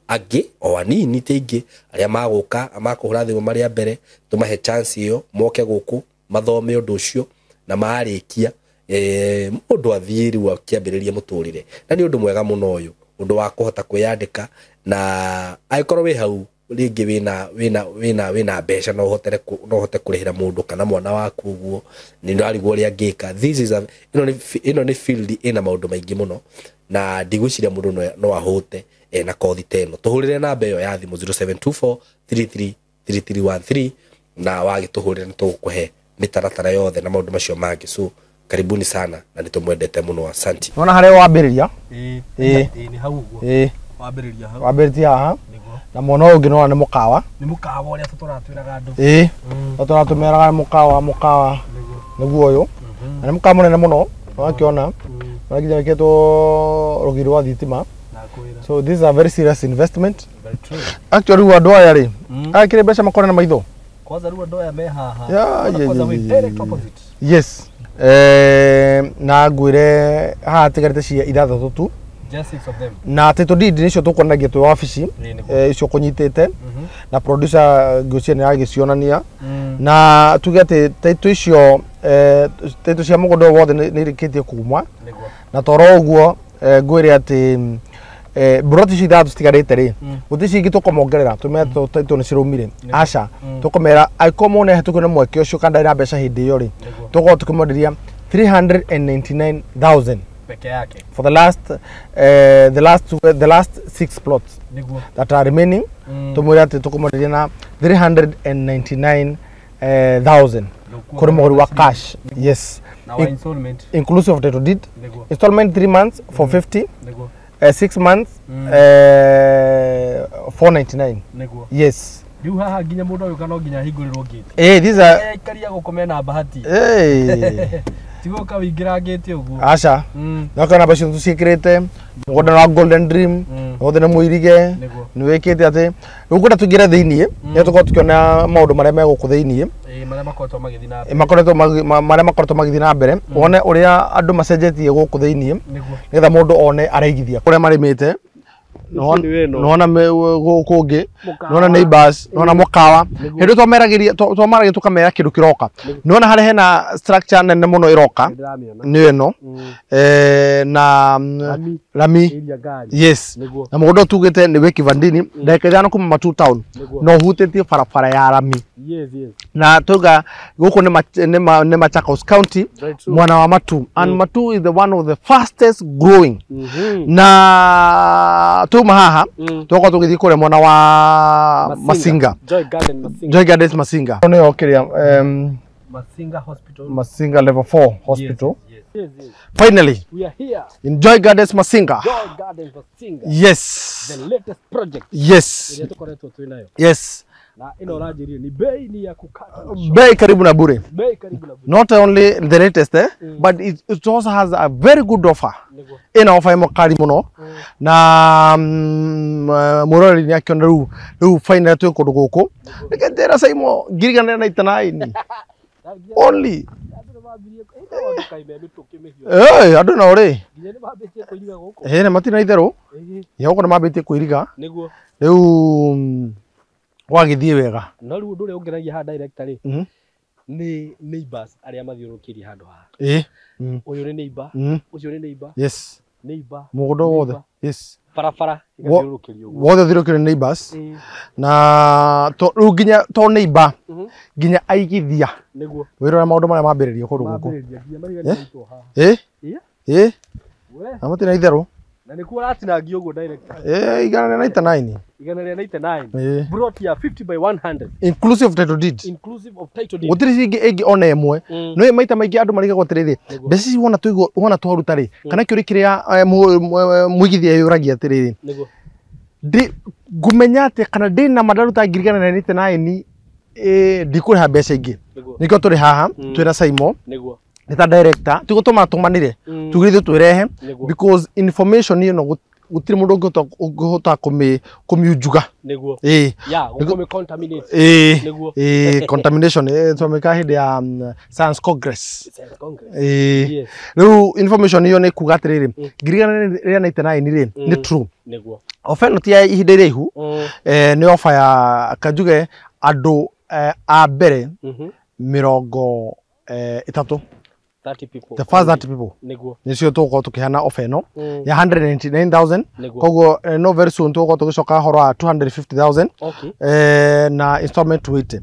angi o anini ti ingi aria maguka makuhura thimu maria mbere tumahe chance iyo moke guku mathome undu ucio na marikia mundu athie riu akiambiriria muturire na ni undu mwega muno uyu undu wa kuhota kwiyandika na aikorwo wi hau ringi wina wina wina wina mbeca no uhotere no uhote kurihira mundu kana mwana waku uguo ni ndarigwo uria ngika this is a ino ni field ina maundu maingi muno na ndigwiciria mundu no ahote na kothi teno tuhurire namba iyo ya thimu 0724 333313 na wagituhurira ni tugukuhe mitaratara yothe na maundu macio mangi so karibuni sana na nitumwendete muno asanti. Nona haria wambiriria ni hau uguo wambiriria hau wambiriria haha na mwana ungi no ni mukawa ni mukawa uria turatwiraga andu turatumiraga mukawa niguo uyu na ni mukawa munene muno wakiona na nginya wikitwo rugiri rwa thitima. So this is a very serious investment. Very true. Actually andu aya ri akire mbeca makore na maitho kwanza riu andu aya me haha kwanza we direct opposite. Yes. Na ngwire haha tigarite cia ithathatu tu. Just six of them. Na title deed nicio tukuonagia twi wabici icio kunyitite na producer ngwiciria ni agicionania na tuge ati title icio title cia mugunda wothe ni irikitie kuma na toro uguo ngwire ati broti icio ithathatũ citigarĩte rĩ gũtirĩ cingĩ tũkũmongerera tũmere title nĩ ciraumire aca tũkũmera angĩkorwo mone hetũkio nĩ mweke ũcio kana ndarĩ na mbeca hĩndĩ ĩyo rĩ tũkorwo tũkĩmwenderia 399,000 peke yake for the last six plots that are remaining. Tumwire ati tukumwenderia na 399,000 kuri mũgũri wa cash. Yes. Na wa installment inclusive of title deed. Installment 3 months 450. 6 months 499. Yes. Riu haha nginya mundu uyu kana nginya hingũrĩrwo gate. These are ikaria gũkũ na bahati. Tigoka wingira gate uguo. Aca. No kana bacio tuciikirite mugunda wa Golden Dream wothe ni muirige ni wikite ati riu ngwenda tuingire thiini ni tukorwo tukiona maundu maria me guku thiini maria makoretwo magithii na mbere makoretwo maria makoretwo magithii na mbere wone uria andu macenjetie guku thiini nigetha mundu one araigithia kuria marimite nona guku nona neighbors nona mukawa hindu twameragiria twamaragia tukamera kindu kiroka nona haria hena structure nene muno iroka ni ino na rami. Yes. Na mugunda tugite ni wiki Vandini ndagika ithano kuma Matu town no hutitie barabara ya rami. Yes, yes. Na tuga guku ni Machakos County mwana wa Matu and Matu is the one of the fastest growing. Na tuma haha tuko tugithii kuria mwana wa Masinga. Joy Garden Masinga. Joy Gardens Masinga. Niyo kiria Masinga Hospital. Masinga level 4 hospital. Yes, yes, yes. Finally, we are here in Joy Gardens Masinga. Joy Gardens Masinga. Yes. The latest project. Yes. Yes. Na ino ranjirie ni bei ni ya kukata. Bei karibu na bure. Bei karibu na bure. Not only the latest but it also has a very good offer. Ina offer imo kali muno. Na murori ni akiona riu riu final twi kundu guku. Nikendera saimo 1,099. Only. Andu no ri. Nĩ matina itherũ. Gũkũ nĩ mambĩtie kwĩriga. Nĩguo. Rĩu gwagĩthiĩ wega. No rĩu ũndũ ũrĩa ũngenagia haha director rĩ nĩ neighbors arĩa mathiũrũrũkĩirie handũ haha. Ũyũ nĩ neighbor, ũcio nĩ neighbor. Yes. Neighbor. Mũgũnda wothe. Yes. Barabara ĩgathiũrũrũkĩrio ũguo. Wothe ũthiũrũrũkĩirio nĩ neighbors. Na to rĩu nginya to neighbor nginya aigithia. Nĩguo. Wĩrore maũndũ marĩa mambĩrĩrio kũndũ gũkũ. Mambĩrĩria nginya mariganĩtwo haha. Na matirĩ na itherũ. Na nĩkuo ũratinangia ũguo director. 199. 199. Ĩĩ. Plot ya 50 by 100 Inclusive title deed. Inclusive of title deed. Gũtirĩ ciringi ĩngĩ ona ĩmwe. Nĩ maita maingĩ andũ marigagwo atĩrĩrĩ, mbeca ici wona tũigwo wona twaruta rĩ, kana kĩũria kĩrĩa mũigithia yũragia atĩrĩrĩ, Nĩguo. ndĩ ngũmenya atĩa kana ndĩna ma ndaruta 199 ndikũrĩha mbeca ingĩ. Nĩguo. Nĩkĩo tũrĩ haha twĩna Simon Nĩguo. nĩ ta director tiguo tũmatũmanire tugire ithuĩ twĩrehe, because information ĩno gũtirĩ mũndũ ũngĩhota kũmiunjuga. Nĩguo. Ĩĩ. Ya, gũkũmĩ contaminate. Ĩĩ. Nĩguo. Ĩĩ, contamination twamĩka hĩndĩ ya Science Congress. Science Congress. Ĩĩ. Yes. Rĩu information ĩyo nĩ kuga atĩrĩrĩ, 199 rĩ nĩ true. Nĩguo. Ofa ĩno ti ya ihinda iraihu, nĩ ofa ya kanjuge andũ a mbere 30. 30 people. The first 30 people. Nĩguo. Nĩcio tũgũkorwo tũkĩheana ofa ĩno ya 199,000. Nĩguo. Koguo no very soon tũgũkorwo tũgĩcoka ũhoro wa 250,000 Okay. na installment 280.